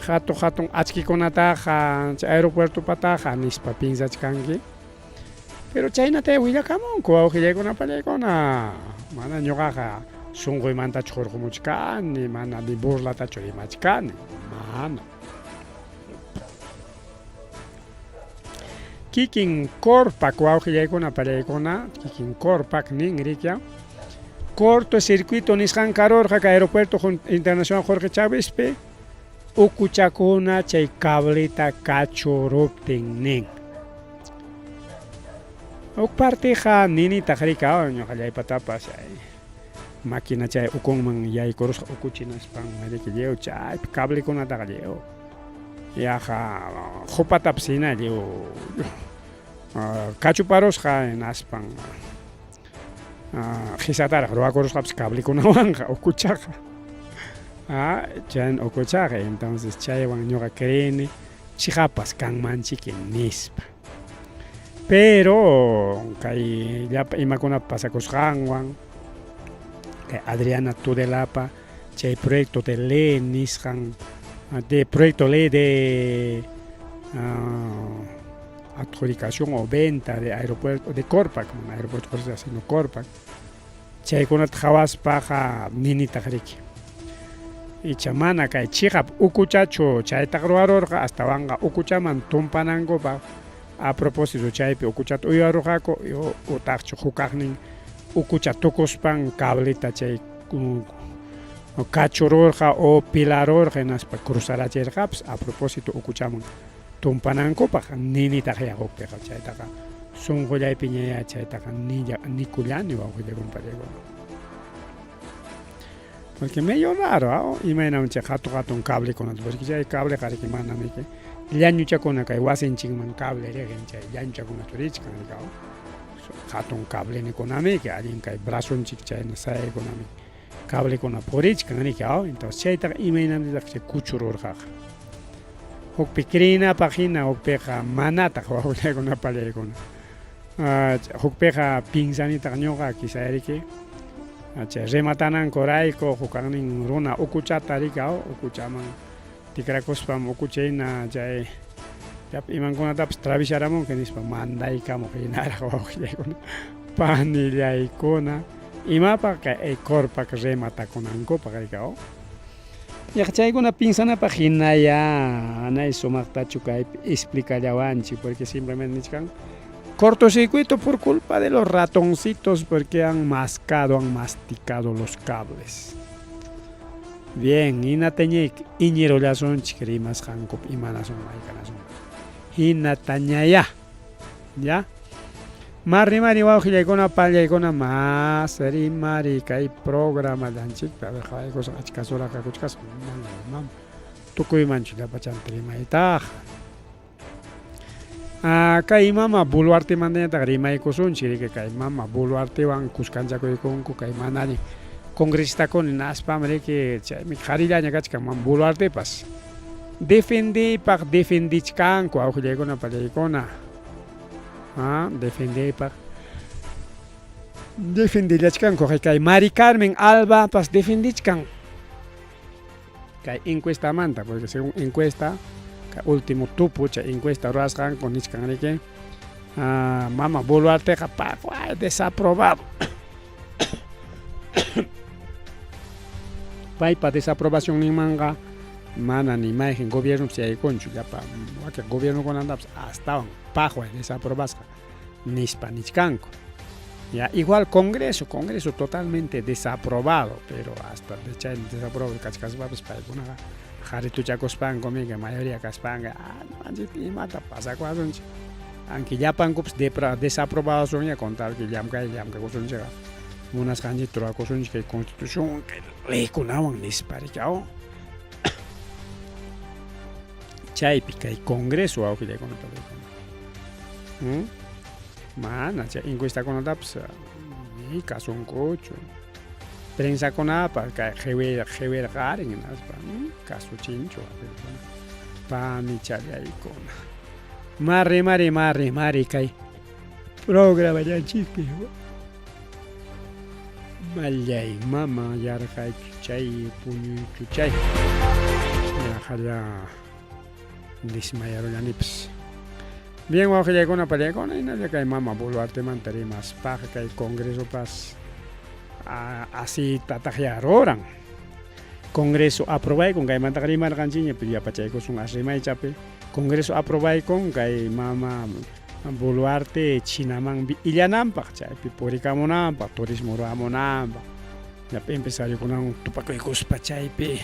hatu hatun achkikunataqa chay aeropuertopataqa nispa piensachkanki. Pero chaynatayá willakamunku wawqillaykuna pallaykuna mana ñuqaqa sunquymantachu hurqumuchkani mana ni burlatachu rimachkani mana. Kikin Corpac wawqillaykuna pallaykuna kikin Corpac nin rikya cortocircuito nisqan karurqa kay aeropuerto internacional Jorge Chávezpi ukuchakuna chay cableta kachuruptin nin. Huk partiqa ninitaq rika ñuqallaypatapas máquina chay ukunman yaykurusqa ukuchinaspan riki lliw chaypi cablekunataqa lliw yaqa qupatapas hina lliw kachuparusqa hinaspan qisataraq ruwakurusqapas cablekunawanqa ukuchaqa chayna ukuchaqa entonces chaywan ñuqa creeni chiqapas kanmanchiki nispa pero kay llapa imakunapa pasakusqanwan kay Adriana Tudelapa chay proyecto de ley nisqan de proyecto ley de adjudicación o venta de aeropuerto de Corpac mana aeropuerto Jorge sino Corpac chaykunata qhawaspaqa ninitaq riki icha mana kay chiqap ukuchachu chaytaq ruwarurqa astawanqa ukuchaman tumpanankupaq a propósito chaypi ukuchata uywarurqaku utaqchu hukaqnin ukucha tukuspan cableta chay kachururqa o pilarurqa hinaspa cruzarachirqapas a propósito ukuchaman tumpanankupaq ninitaq yaqukpiqa chaytaqa sunqullaypiñayá chaytaqa nilla nikullani wawqillaykuna pachaykuna porque medio raro imaynam chay hatun hatun cablekunata porque chay cableqa riki manam riki llañuchakuna kay wasinchikman cable riqin chay llañuchakuna richkan rikaw hatun cablenikunamiki allin kay brazonchik chayna sayaykunami cablekuna purichkan riki aw entonces chaytaqa imaynamtataq chay kuchururqaqa hukpi creenapaq hina hukpiqa manataq wawllaykuna pallaykuna hukpiqa pinsanitaq ñuqa quizá riki chay rematanankurayku hukaqnin runa ukuchata riki aw ukuchaman tikrakuspam ukucha hina chay llapa imankunatapas travisharamunki nispa mandaykamuq hinaraq wawqillaykuna panillaykuna imapaq kay Corpac rematakunankupaq riki aw Yaqa chaykuna pinsanapaq hinayá anay sumaqtachu kaypi explicallawanchik porque simplemente nichkan cortocircuito por culpa de los ratoncitos porque han mascado, han masticado los cables. Bien, hinataña iñirullasunchik rimasqankupi imanasun maykanasun. Hinatañayá. Ya. Mas rimari wawqillaykuna pallaykuna mas rimari kay programallanchikpi a ver qhawaykusun achka suraqa kuchkasun mana imam tukuymanchu llapachanta rimaytaqa. Kay mama Boluartemantañataq rimaykusunchik riki kay mama Boluartewan kuskanchakuykunku kay mana allin congresistakuna hinaspam riki chaymi qharillaña kachkan mama Boluartepas defendeypaq defendichkanku awqillaykuna pallaykuna. Ah, defendeypaq defendillachkanku kay Mari Carmen Albapas defendichkan kay encuestamanta porque según encuesta kay último tupu chay encuesta ruwasqanku nichkan riki ah, mama Boluarteqa paqway desaprobado paypa desaprobacionninmanqa mana ni mayqin gobiernopas yaykunchu llapa wakin gobiernokunatapas astawan paqway desaprobasqa nispa nichkanku ya igual congreso congreso totalmente desaprobado pero hasta de chay desaprobado kachkaspapas paykunaqa qarituchakuspanku mika mayoría kaspanqa ah, imata pasakuwasunchik aunque llapankupas desaprobadosunña con tal que llamkay llamkakusunchikqa. Munasqanchikta rurakusunchik kay constitución kay leykunawan nispa riki aw. Chaypi kay congreso wawqillaykuna palaykuna. Mana chay encuestakunatapas ni kasunkuchu. Prensakunapas kay qiwirqarin hinaspa kasuchinchu wawqillaykuna. Pamichallaykuna. Ma rimari ma rimari kay programallanchikpi. Mallay mama yarqaychuchay puñuychuchay. Yaqalla dismayarullanipas. Bien wawqillaykuna pallaykuna hinalla kay mama Boluartemanta rimaspaqa kay congresopas asiytataqya ruran. Congreso aprobaykun kaymantaqa rimarqanchikña pero yapachaykusun as rimaychapi. Congreso aprobaykun kay mama Boluarte Chinaman illananpaq chaypi purikamunanpaq turismo ruwamunanpaq llapa empresariokunawan tupakuykuspa chaypi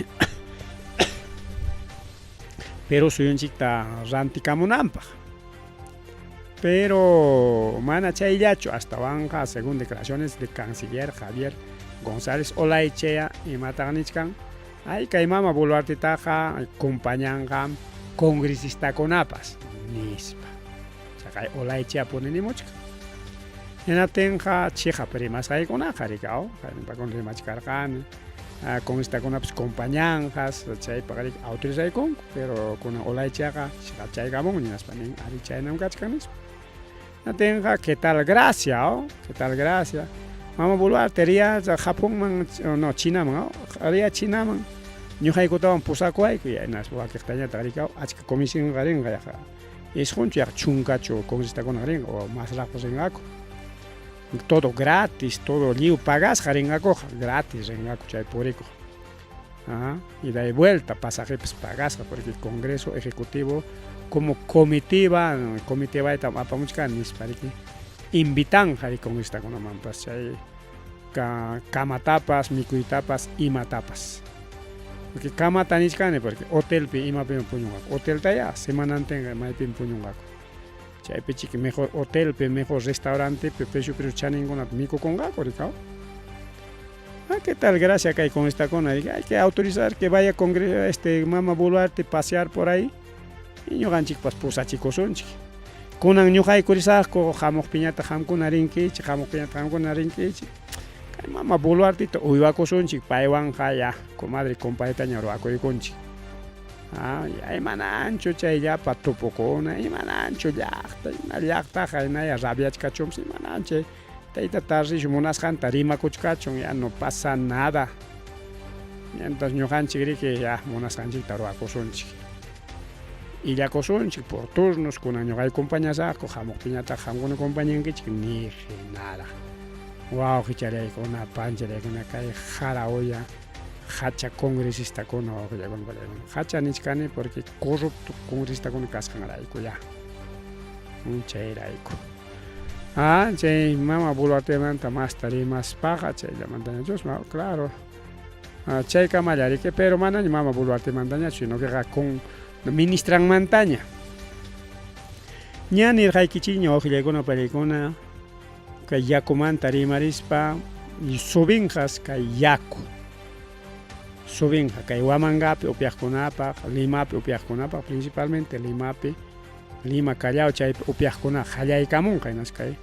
Perú suyunchikta rantikamunanpaq. Pero mana chayllachu astawanqa según declaraciones de canciller Javier González Olaechea imataq nichkan ay kay mama Boluartetaqa compañanqa congresistakunapas nispa. Chaqay Olaechea puni nimuchkan. Hinaptinqa chiqap rimasqaykunaqa riki aw kayninpakuna rimachkarqani congresistakunapas compañanqas chaypaq riki autorizaykunku pero kunan Olaecheaqa chiqap chaykamunña hinaspa nin ari chaynam kachkan nispa. Hinaptinqa qué tal gracia aw qué tal gracia mama Boluarte riya Japonman no Chinaman aw riya Chinaman ñuqaykutawan pusakuwayku hinaspa wakiqtañataq riki aw achka comisionqa rinqa yaqa isqunchu yaqa chunkachu congresistakunaqa rinqa o masraqpas rinqaku. Todo gratis, todo lliw pagasqa rinqakuqa, gratis rinqaku chay purikuq. Ida y vuelta, pasajepas pagasqa, porque Congreso Ejecutivo como comitiva, comitibaytam apamuchkani nispa riki, invitanqa ri congresistakunamanpas chay kamatapas, mikuytapas, imatapas. Porque kamata nichkani porque hotelpi imapim puñunqaku, hoteltayá semanantinqa maypim puñunqaku. Chaypi chiki mejor hotelpi, mejor restaurantepi precio precio chaninkunata mikukunqaku rikaw. Ah, ¿qué tal? Gracia kay congresitakuna hay que autorizar que vaya congre este mama Boluarte pasear por ahí y ñuqanchikpas pusachikusunchik. Kunan ñuqayku risaqku hamuqpiñataq qamkuna rinkichik, hamuqpiñataq qamkuna rinkichik. Kay mama Boluartita uywakusunchik paywanqa ya comadre compadretaña ruwakuykunchik. Ah, ya imananchu chay llapa tupukuna, imananchu llaqta, ima llaqtaqa hinaya rabiachkachunpas imananchu tayta Tarcisio munasqanta rimakuchkachun, ya no pasa nada. Mientras ñuqanchik riki ya munasqanchikta ruwakusunchik. Illakusunchik por turnos, kunan ñuqayku compañasaqku, hamuqpiñataq qamkuna compañankichik niq hinaraq. Wawqicharaykuna, pancharaykuna kay jara olla hacha congresistakuna wawqillaykuna palaykuna. Hacha nichkani porque corrupto congresistakuna kasqanrayku ya. Chayrayku. Ah, chay mama Boluartemanta masta rimaspaqa chayllamantañachusma, claro. Ah, chaykamalla riki, pero manaña mama Boluartemantañachu, sino que con ministranmantaña. Ña nirqaykichikña wawqillaykuna palaykuna kay yakumanta rimarispa subinqas kay yaku. Subinqa kay Huamangapi upyaqkunapaq, Limapi upyaqkunapaq, principalmente Limapi, Lima Callao chaypi upyaqkunaqa qallaykamunqa hinaspa kay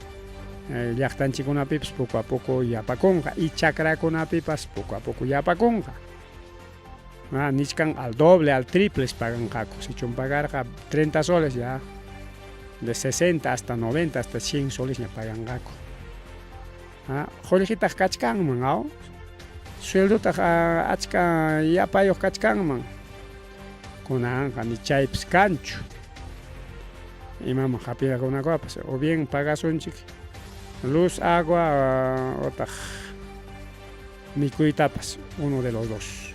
llaqtanchikkunapipas poco a poco yapakunqa y chakrakunapipas poco a poco yapakunqa. Ah, nichkan al doble, al triple paganqaku. Sichum pagarqa 30 soles ya de 60 hasta 90 hasta 100 soles ña paganqaku. Ah, qullqitaq kachkanman, aw? Sueldotaq achka yapayuq kachkanman. Kunanqa ni chaypas kanchu. Imaman hapirakunakuapas o bien pagasunchik luz, agua otaq mikuytapas, uno de los dos.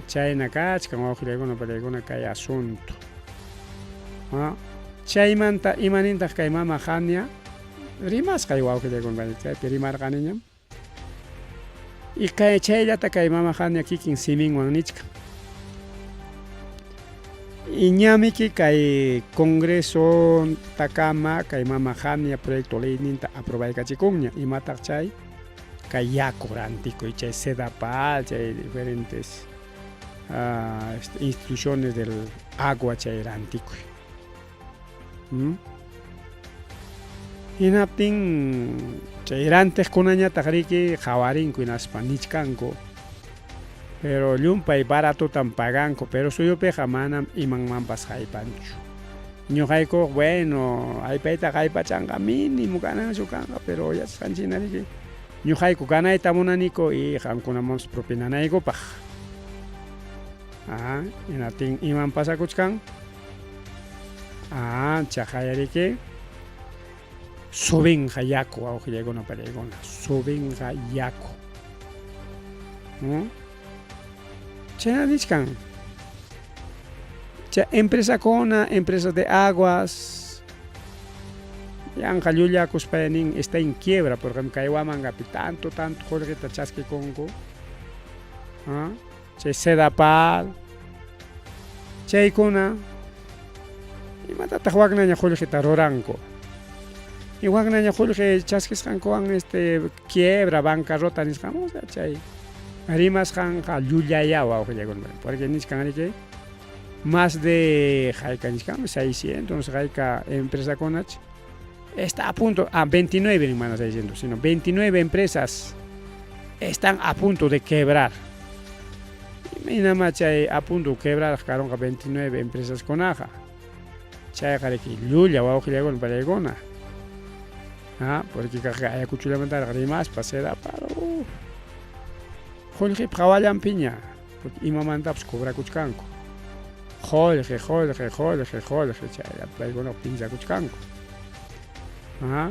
Chayna kachkan wawqillaykuna palaykuna kay asunto. Chaymanta imanintaq kay mama Jania rimasqay wawqillaykuna chaypi rimarqaniñam. Y kay chayllata kay mama Jania kikin siminwan nichkan. Y ñamiki kay Congreso takama kay mama Jania proyecto leyninta aprobaykachikunña imataq chay kay yaku rantikuy chay Sedapal chay diferentes este, instituciones del agua chay rantikuy. ¿Mm? Hinaptin chay rantiqkunañataq riki qawarinku hinaspa nichkanku pero llumpay baratotam paganku pero suyupiqa manam imanmanpas haypanchu. Ñuqayku bueno haypaytaqa haypachanqa mínimo gananciu kanqa pero yachasqanchik hina riki ñuqayku ganayta munaniku y qamkunamanpas propinanaykupaq. Ah, hinaptin imam pasakuchkan? Ah, chaqayariki subinqa yaku wawqillaykuna pallaykuna, subinqa yaku. Chayna nichkan. Chay empresakuna, empresas de aguas, yanqa llullakuspaya nin está en quiebra porque kay Huamangapi tanto tanto qullqita chaskikunku. ¿Ah? Chay Sedapal, chaykuna imatataq waknaña qullqita ruranku. Y waknaña qullqi chaskisqankuwan este quiebra, bancarrota nisqan, o sea, chay rimasqanqa llullaya wawqillaykuna, porque nichkan riki más de hayka nichkanmi 600 no sé hayka empresakunach está a punto, ah, 29 mana 600, sino 29 empresas están a punto de quebrar. Imaynamá chay a punto quebrar karunqa 29 empresaskunaqa. Chayqa riki llulla wawqillaykuna pallaykuna. Ah, porque kaqqa Ayacuchollamantaraq rimaspa Sedapal, uf. Qullqipaq qawallanpiña, porque imamantapas cobrakuchkanku. Qullqi, qullqi, qullqi, qullqi, chaylla paykunaqa pinsakuchkanku. Ah,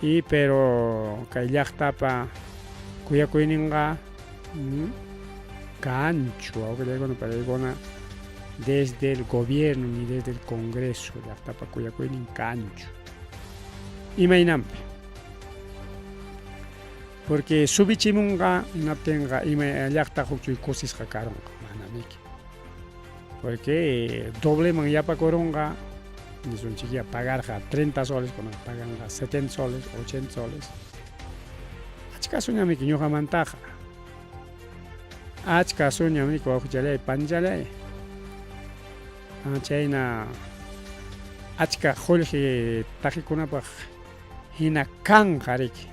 y pero kay llaqtapa kuyakuyninqa kanchu wawqillaykuna pallaykuna desde el gobierno ni desde el congreso llaqtapa kuyakuynin kanchu. Imaynanpi? Porque subichimunqa hinaptinqa ima llaqta hukchuy kusisqa karunqa manamiki. Porque dobleman yapakurunqa nisunchikya pagarqa 30 soles kunan paganqa 70 soles, 80 soles. Achka suñamiki ñuqamantaqa. Achka suñamiki wawqichalay panichalay. Chayna achka qullqi taqikunapaq hina kanqa riki.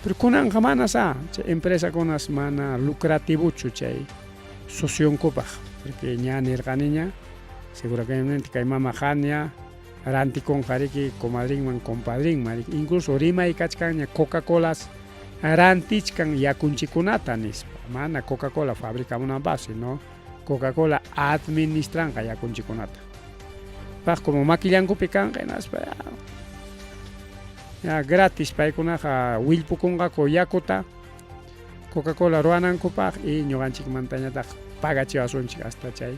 Pero kunanqa manas a chay empresakunas mana lucrativochu chay socionkupaq porque ña nirqaniña seguramente kay mama Jania rantikunqa riki comadrinman compadrinman riki incluso rimay kachkanña Coca-Colas rantichkan yakunchikunata nispa mana Coca-Cola fabricamunanpaq sino Coca-Cola administranqa yakunchikunata. Paq como makillankupi kanqa hinaspa ya, ya gratis paykunaqa willpukunqaku yakuta Coca-Cola ruwanankupaq y ñuqanchikmantañataq pagachiwasunchik hasta chay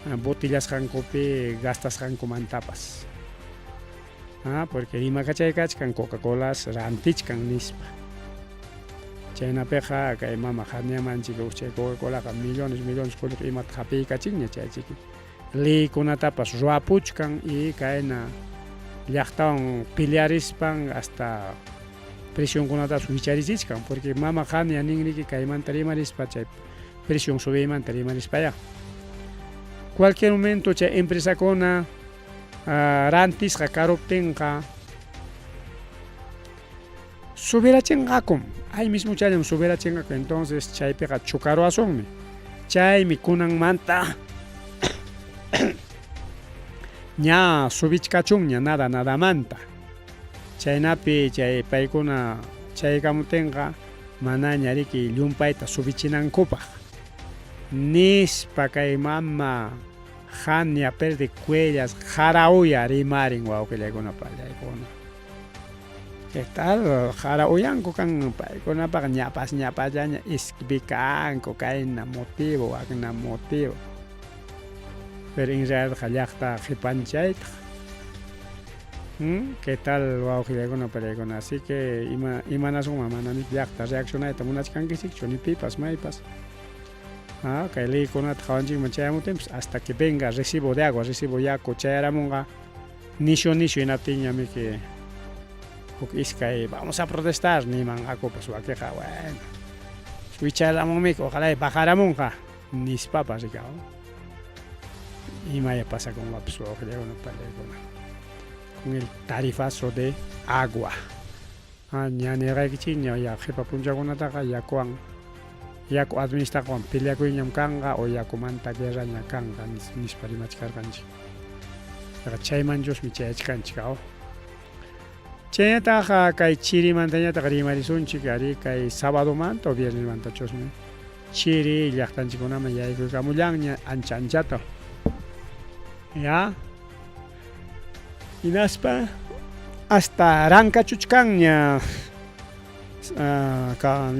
botellasqankupi gastasqankumantapas. Ah, porque rimakachay kachkan Coca-Colas rantichkan nispa. Chaynapiqa kay mama Janiamanchik chay Coca-Colaqa millones millones qullqi imata hapiykachinña chay chiki. Leykunatapas ruwapuchkan y kayna llaqtawan pelearispan hasta presionkunatapas wicharichichkan porque mama Jania ninriki kaymanta rimarispa chay presión subiymanta rimarispaya. Cualquier momento chay empresakuna rantisqa karuptinqa subirachinqakum ay mismo challam subirachinqaku entonces chaypiqa chukaruwasunmi chaymi kunanmanta ña subichkachunña nada nadamanta chaynapi chay paykuna chaykamuptinqa manaña riki llumpayta subichinankupaq nispa kay mama Jania Pérez de Cuellas Jarauya rimarin wawqillaykuna pallaykuna. ¿Qué tal? Jarauyanku kan paykunapaqa ñapas ñapasllaña iskibikanku kayna motivo wakna motivo. Pero en realidad llaqta qipanchaytaq. ¿Qué tal wawqillaykuna pallaykuna? Así que ima imanasunman manami llaqta reaccionayta munachkankichikchu ni pipas maypas. Ah, kay leykunata qawanchikman chayamuptinpas hasta que venga recibo de agua, recibo yaku chayaramunqa nishu nishu hinaptinñamiki huk iskay vamos a protestar nimanqakupas wakiqa bueno wicharamunmiki ojalá bajaramunqa nispapas rika imaya pasakunqapas wawqillakuna pallaykuna con el tarifazo de agua. Ah, ña nirqaykichikña ya qhipa punchawkunataqa yakuwan yaku administraqwan peleakuyñam kanqa o yakumanta guerraña kanqa nispa rimachkarqanchik. Yaqa chaymanchusmi chayachkanchik aw. Chaynataqa kay chirimantañataq rimarisunchik ari kay sabadomanta o viernesmantachusmi chiri llaqtanchikkunaman yaykuykamullanña ancha anchata. Ya. Hinaspa hasta rankachuchkanña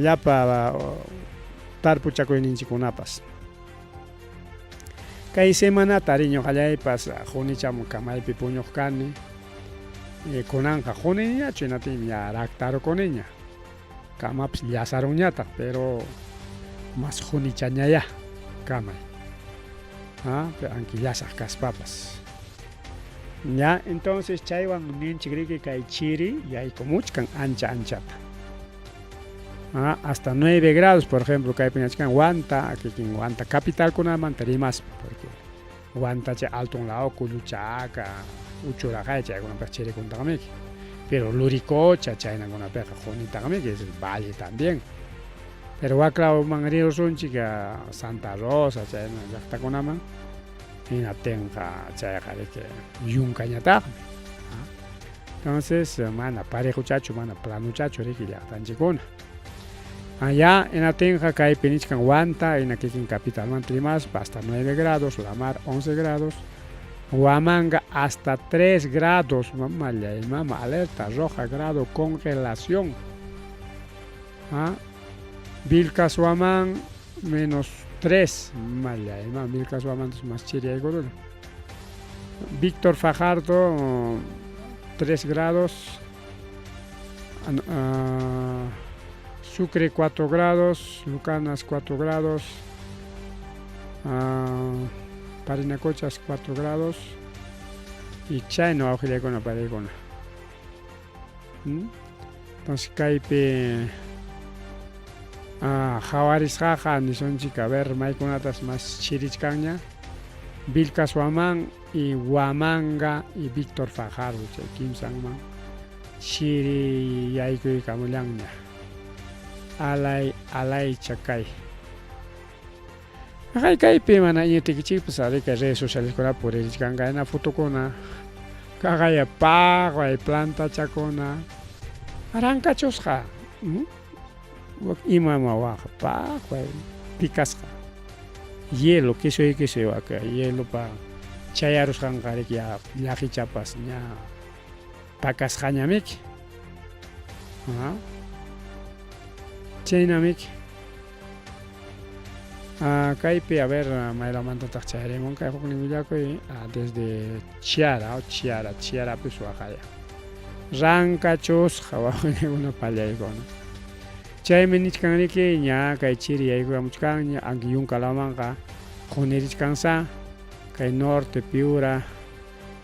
llapa tarpuchakuyninchikkunapas. Kay semanata ari ñuqallaypas qunicham kamaypi puñuq kani. Kunanqa quniniñachu hinaptinmi ya raktarukuniña. Kamapas llasarunñataq pero mas qunichañayá kamay. Ah, pero aunque llasaq kaspapas. Ya, entonces chaywan ninchik riki kay chiri yaykumuchkan ancha anchata. Ah, hasta 9 grados, por ejemplo, kaypi ñachkan Huanta, kikin Huanta capitalkunamanta rimaspa, porque Huanta chay alton lado, Kulluchaca, Uchuraqay chaykunapiqa chirikuntaqmiki. Pero Luricocha chaynakunapiqa qunitaqmiki, es el valle también. Pero wak lawman rirusunchik Santa Rosa chayna llaqtakunaman, hinaptinqa chayqa riki yunkañataqmi. Entonces mana parejochachu, mana planochachu riki llaqtanchikkuna. Allá hinaptinqa kaypi nichkan Huanta, hina kikin capitalmanta rimaspa hasta 9 grados, La Mar 11 grados, Huamanga hasta 3 grados, mamallay mama, alerta roja grado congelación. Ah, Vilcashuamán menos 3, mallay mama, Vilcashuamán más chiriaykuruni. Víctor Fajardo 3 grados, Sucre 4 grados, Lucanas 4 grados, Parinacochas 4 grados y chayna wawqillaykuna pariykuna. Entonces kaypi qhawarisqaqa nisunchik a ver maykunatas mas chirichkanña Vilcashuamán y Huamanga y Víctor Fajardo chay kimsanman chiri yaykuykamullanña alay alaycha kay. Kay kaypi mana iñitikichikpas ari kay redes socialeskunapi puririchkanqa hina fotokuna kaqaya paqway plantachakuna rankachusqa imama waqa paqway pikasqa hielo kisuy kisuy waka hielopa chayarusqanqa riki ya llaqichapas ña pakasqañamiki. Chaynamiki. Kaypi a ver maylamantataq chayarimun kay huknin willakuy desde Chiara o Chiara, Chiarapis waqaya. Rankachusqa wawqikuna pallaykuna. Chaymi nichkan riki ña kay chiri yaykuyamuchkanña anki yunka lawmanqa qunirichkansa kay norte Piura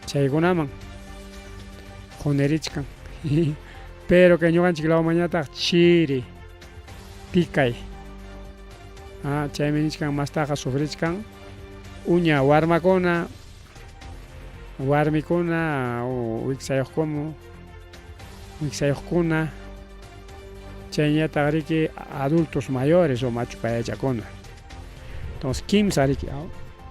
chaykunaman qunirichkan. Pero kay ñuqanchik lawmanñataq chiri pikay. Ah, chaymi nichkan mastaqa sufrichkan uña warmakuna, warmikuna wiksayuqkumu, wiksayuqkuna, chayñataq riki adultos mayores o machu payachakuna. Entonces kimsa riki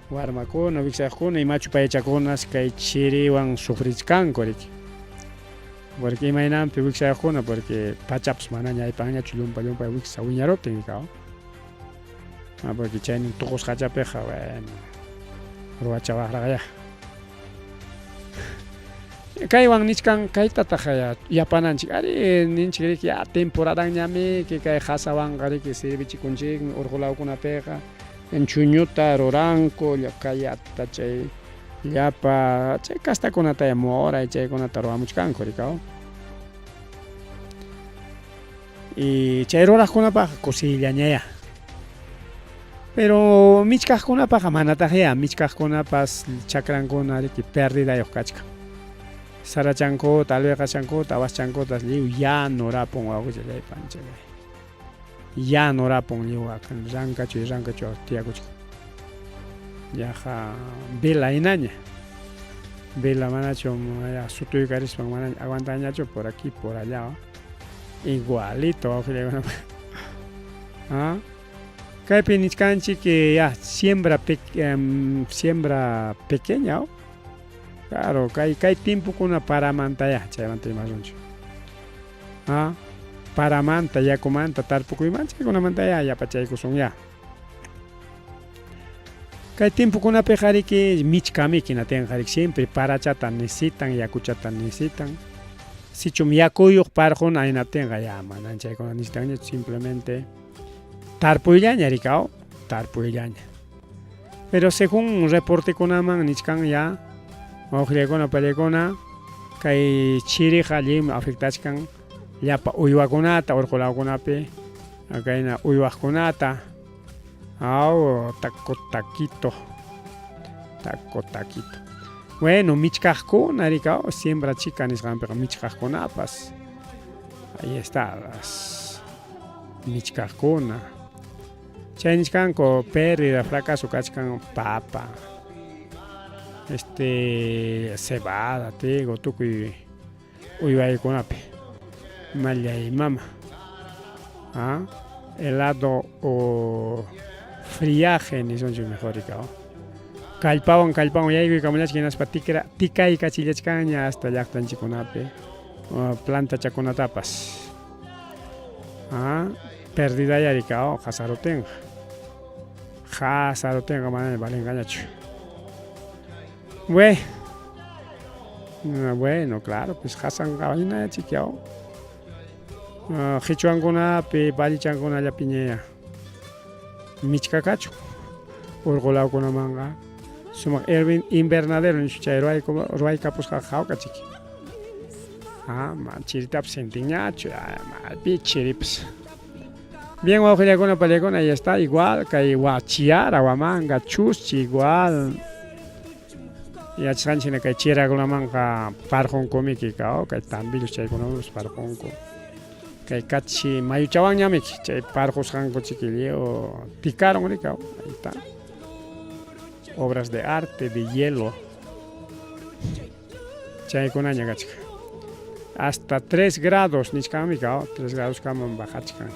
warmakuna, wiksayuqkuna y machu payachakunas kay chiriwan sufrichkanku riki. Porque imaynanpi wiksayuqkuna porque pachapas manaña aypanñachu llumpa llumpay wiksa wiñaruptin riki. Ah, porque chaynin tuqusqachapiqa bueno ruwachawaqraqyá. Kaywan nichkan kaytataq yapananchik ari ninchik riki ya temporadanñamiki kay qasawanqa riki servichikunchikmi urqu lawkunapiqa chuñuta ruranku kayata chay llapa chay kastakunata moray chaykunata ruwamuchkanku riki. Y chay ruraqkunapaqqa kusillañayá. Pero michkaqkunapaqa manataqyá, michkaqkunapas chakrankuna riki perdidayuq kachkan. Sarachankuta, alwiqachankuta, awaschankutas lliw yanurapun wawqichalláy panichalláy. Yanurapun lliw rankachuy rankachuy tiyakuchkan. Yaqa vela hinaña. Vela manachu sutuykarispan manaña aguantañachu por aquí por allá. Igualito wawqillaykuna. ¿Ah? Kaypi nichkanchik ya siembra pe, siembra pequeña. Claro, kay kay tiempokuna paramanta ya chaymanta rimasunchik. ¿Ah? Paramanta, yakumanta, tarpukuymanta chaykunamanta ya yapachaykusun ya. Kay tiempokunapiqa riki michkamiki hinatinqa riki siempre parachata necesitan, yakuchata necesitan. Sichum yakuyuq parquna hinaptinqa ya manan chaykuna necesitanñachu simplemente tarpuyllaña riki aw, tarpuyllaña. Pero según reportekunaman nichkan ya wawqillaykuna pallaykuna kay chiriqa lliwmi afectachkan llapa uywakunata urqu lawkunapi kayna uywaqkunata aw taco taquito taco taquito bueno michkaqkuna riki aw siembra chica nisqanpiqa michkaqkunapas ahí está las michkaqkuna chay nichkanku pérdida fracaso kachkan papa este cebada trigo tukuy uywaykunapi mallay mama ah helado o friaje nisunchik mejor riki kallpawan kallpawan yaykuykamullachkan hinaspa tikra tikaykachillachkanña hasta llaqtanchikkunapi plantachakunatapas ah perdidaya riki qasarutinqa qasarutinqa manaña valenqañachu we bueno claro pues qasanqa hina chiki aw qichwankunapi vallichankunallapiñaya michkakachu urqu lawkunamanqa sumaq invernadero nispa chay ruwayku ruwaykapusqaqa hawka chiki ah mana chiritapas sintinñachu maypi chiripas bien wawqillakuna pallakuna ahí está igual kay Huachiara Huamanga Chuschi igual yachasqanchik hina kay chirakunamanqa parqunkumiki kay Tambillos chaykunamanpas parqunku kay kachi mayuchawanñamiki chay parqusqanku chiki lliw tikaron riki ahí está obras de arte de hielo chaykunaña kachkan hasta 3 grados nichkanmi 3 grados kaman bajachkan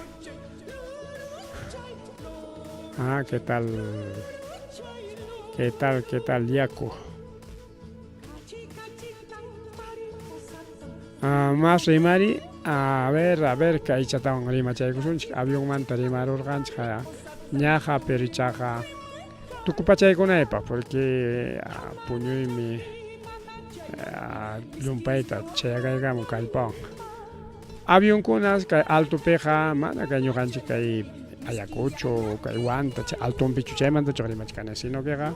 ah qué tal qué tal qué tal yaku ah, más rimari a ver a ver kaychatawan rimachaykusunchik avionmanta rimarurqanchik ñaqa pero ichaqa tukupachaykunaypaq porque puñuymi llumpayta chayakaykamun kallpawan avionkunas kay altopiqa mana kay ñuqanchik kay Ayacucho kay Huanta chay altonpichu chaymantachu rimachkani sino queqa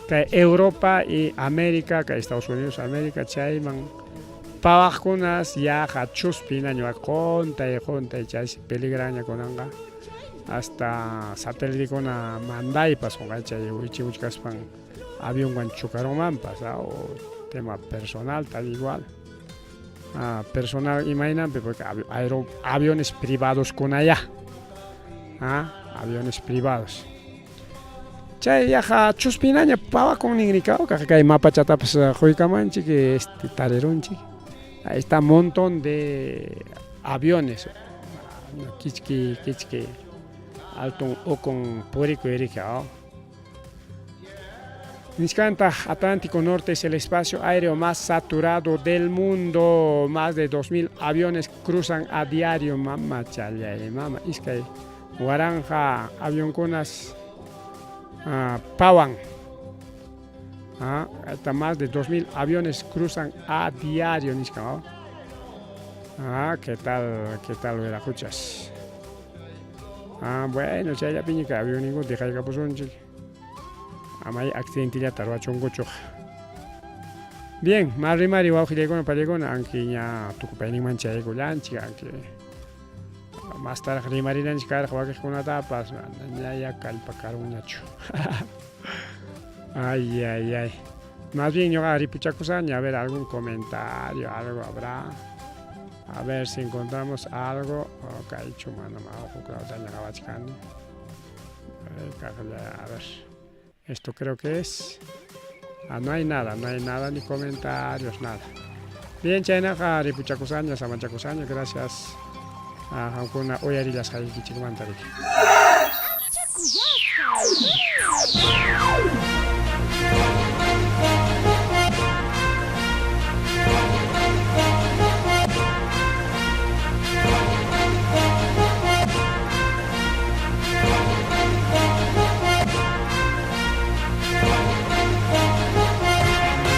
kay Europa y América kay Estados Unidos América chayman pawaqkunas yaqa chuspi hinaña quntay quntay chaysi peligraña kunanqa hasta satelitekuna mandaypas qunqay chay wichimuchkaspan avionwan chocarunmanpas o tema personal tal igual ah, personal imaynanpi porque aero, aviones privados kunaya ah, aviones privados chay yaqa chuspinaña pawakun ninrika kay mapachatapas quykamanchik este tarirunchik ahí está montón de aviones kichki kichki alton ukun purikuy riki Nichkantaq Atlántico Norte es el espacio aéreo más saturado del mundo. Más de 2.000 aviones cruzan a diario. Mama challay, mama iskay waranqa avionkunas pawan. Hasta más de 2.000 aviones cruzan a diario nichkan. Ah, ¿qué tal? ¿Qué tal wiraquchas? Ah, bueno, chayllapiña kay avionninkuta dejaykapusunchik. Amay accidentellata ruwachunkuchuq. Bien, mari mari wawqillaykuna pallaykuna anki ña tukupayninman chayaykullanchik anki. Mastaraq rimarinanchik karqa wakiqkunatapas, manañaya kallpa karunñachu. Ay, ay, ay. Más bien ñuqa ripuchakusaqña, a ver algún comentario, algo habrá. A ver si encontramos algo. Kaychu manam huklawtaña qawachkani. A ver. Esto creo que es. Ah, no hay nada, no hay nada, ni comentarios, nada. Bien, chaynaqa ripuchakusaqña, samachakusaqña, gracias. Qamkuna uyarillasqaykichikmanta riki.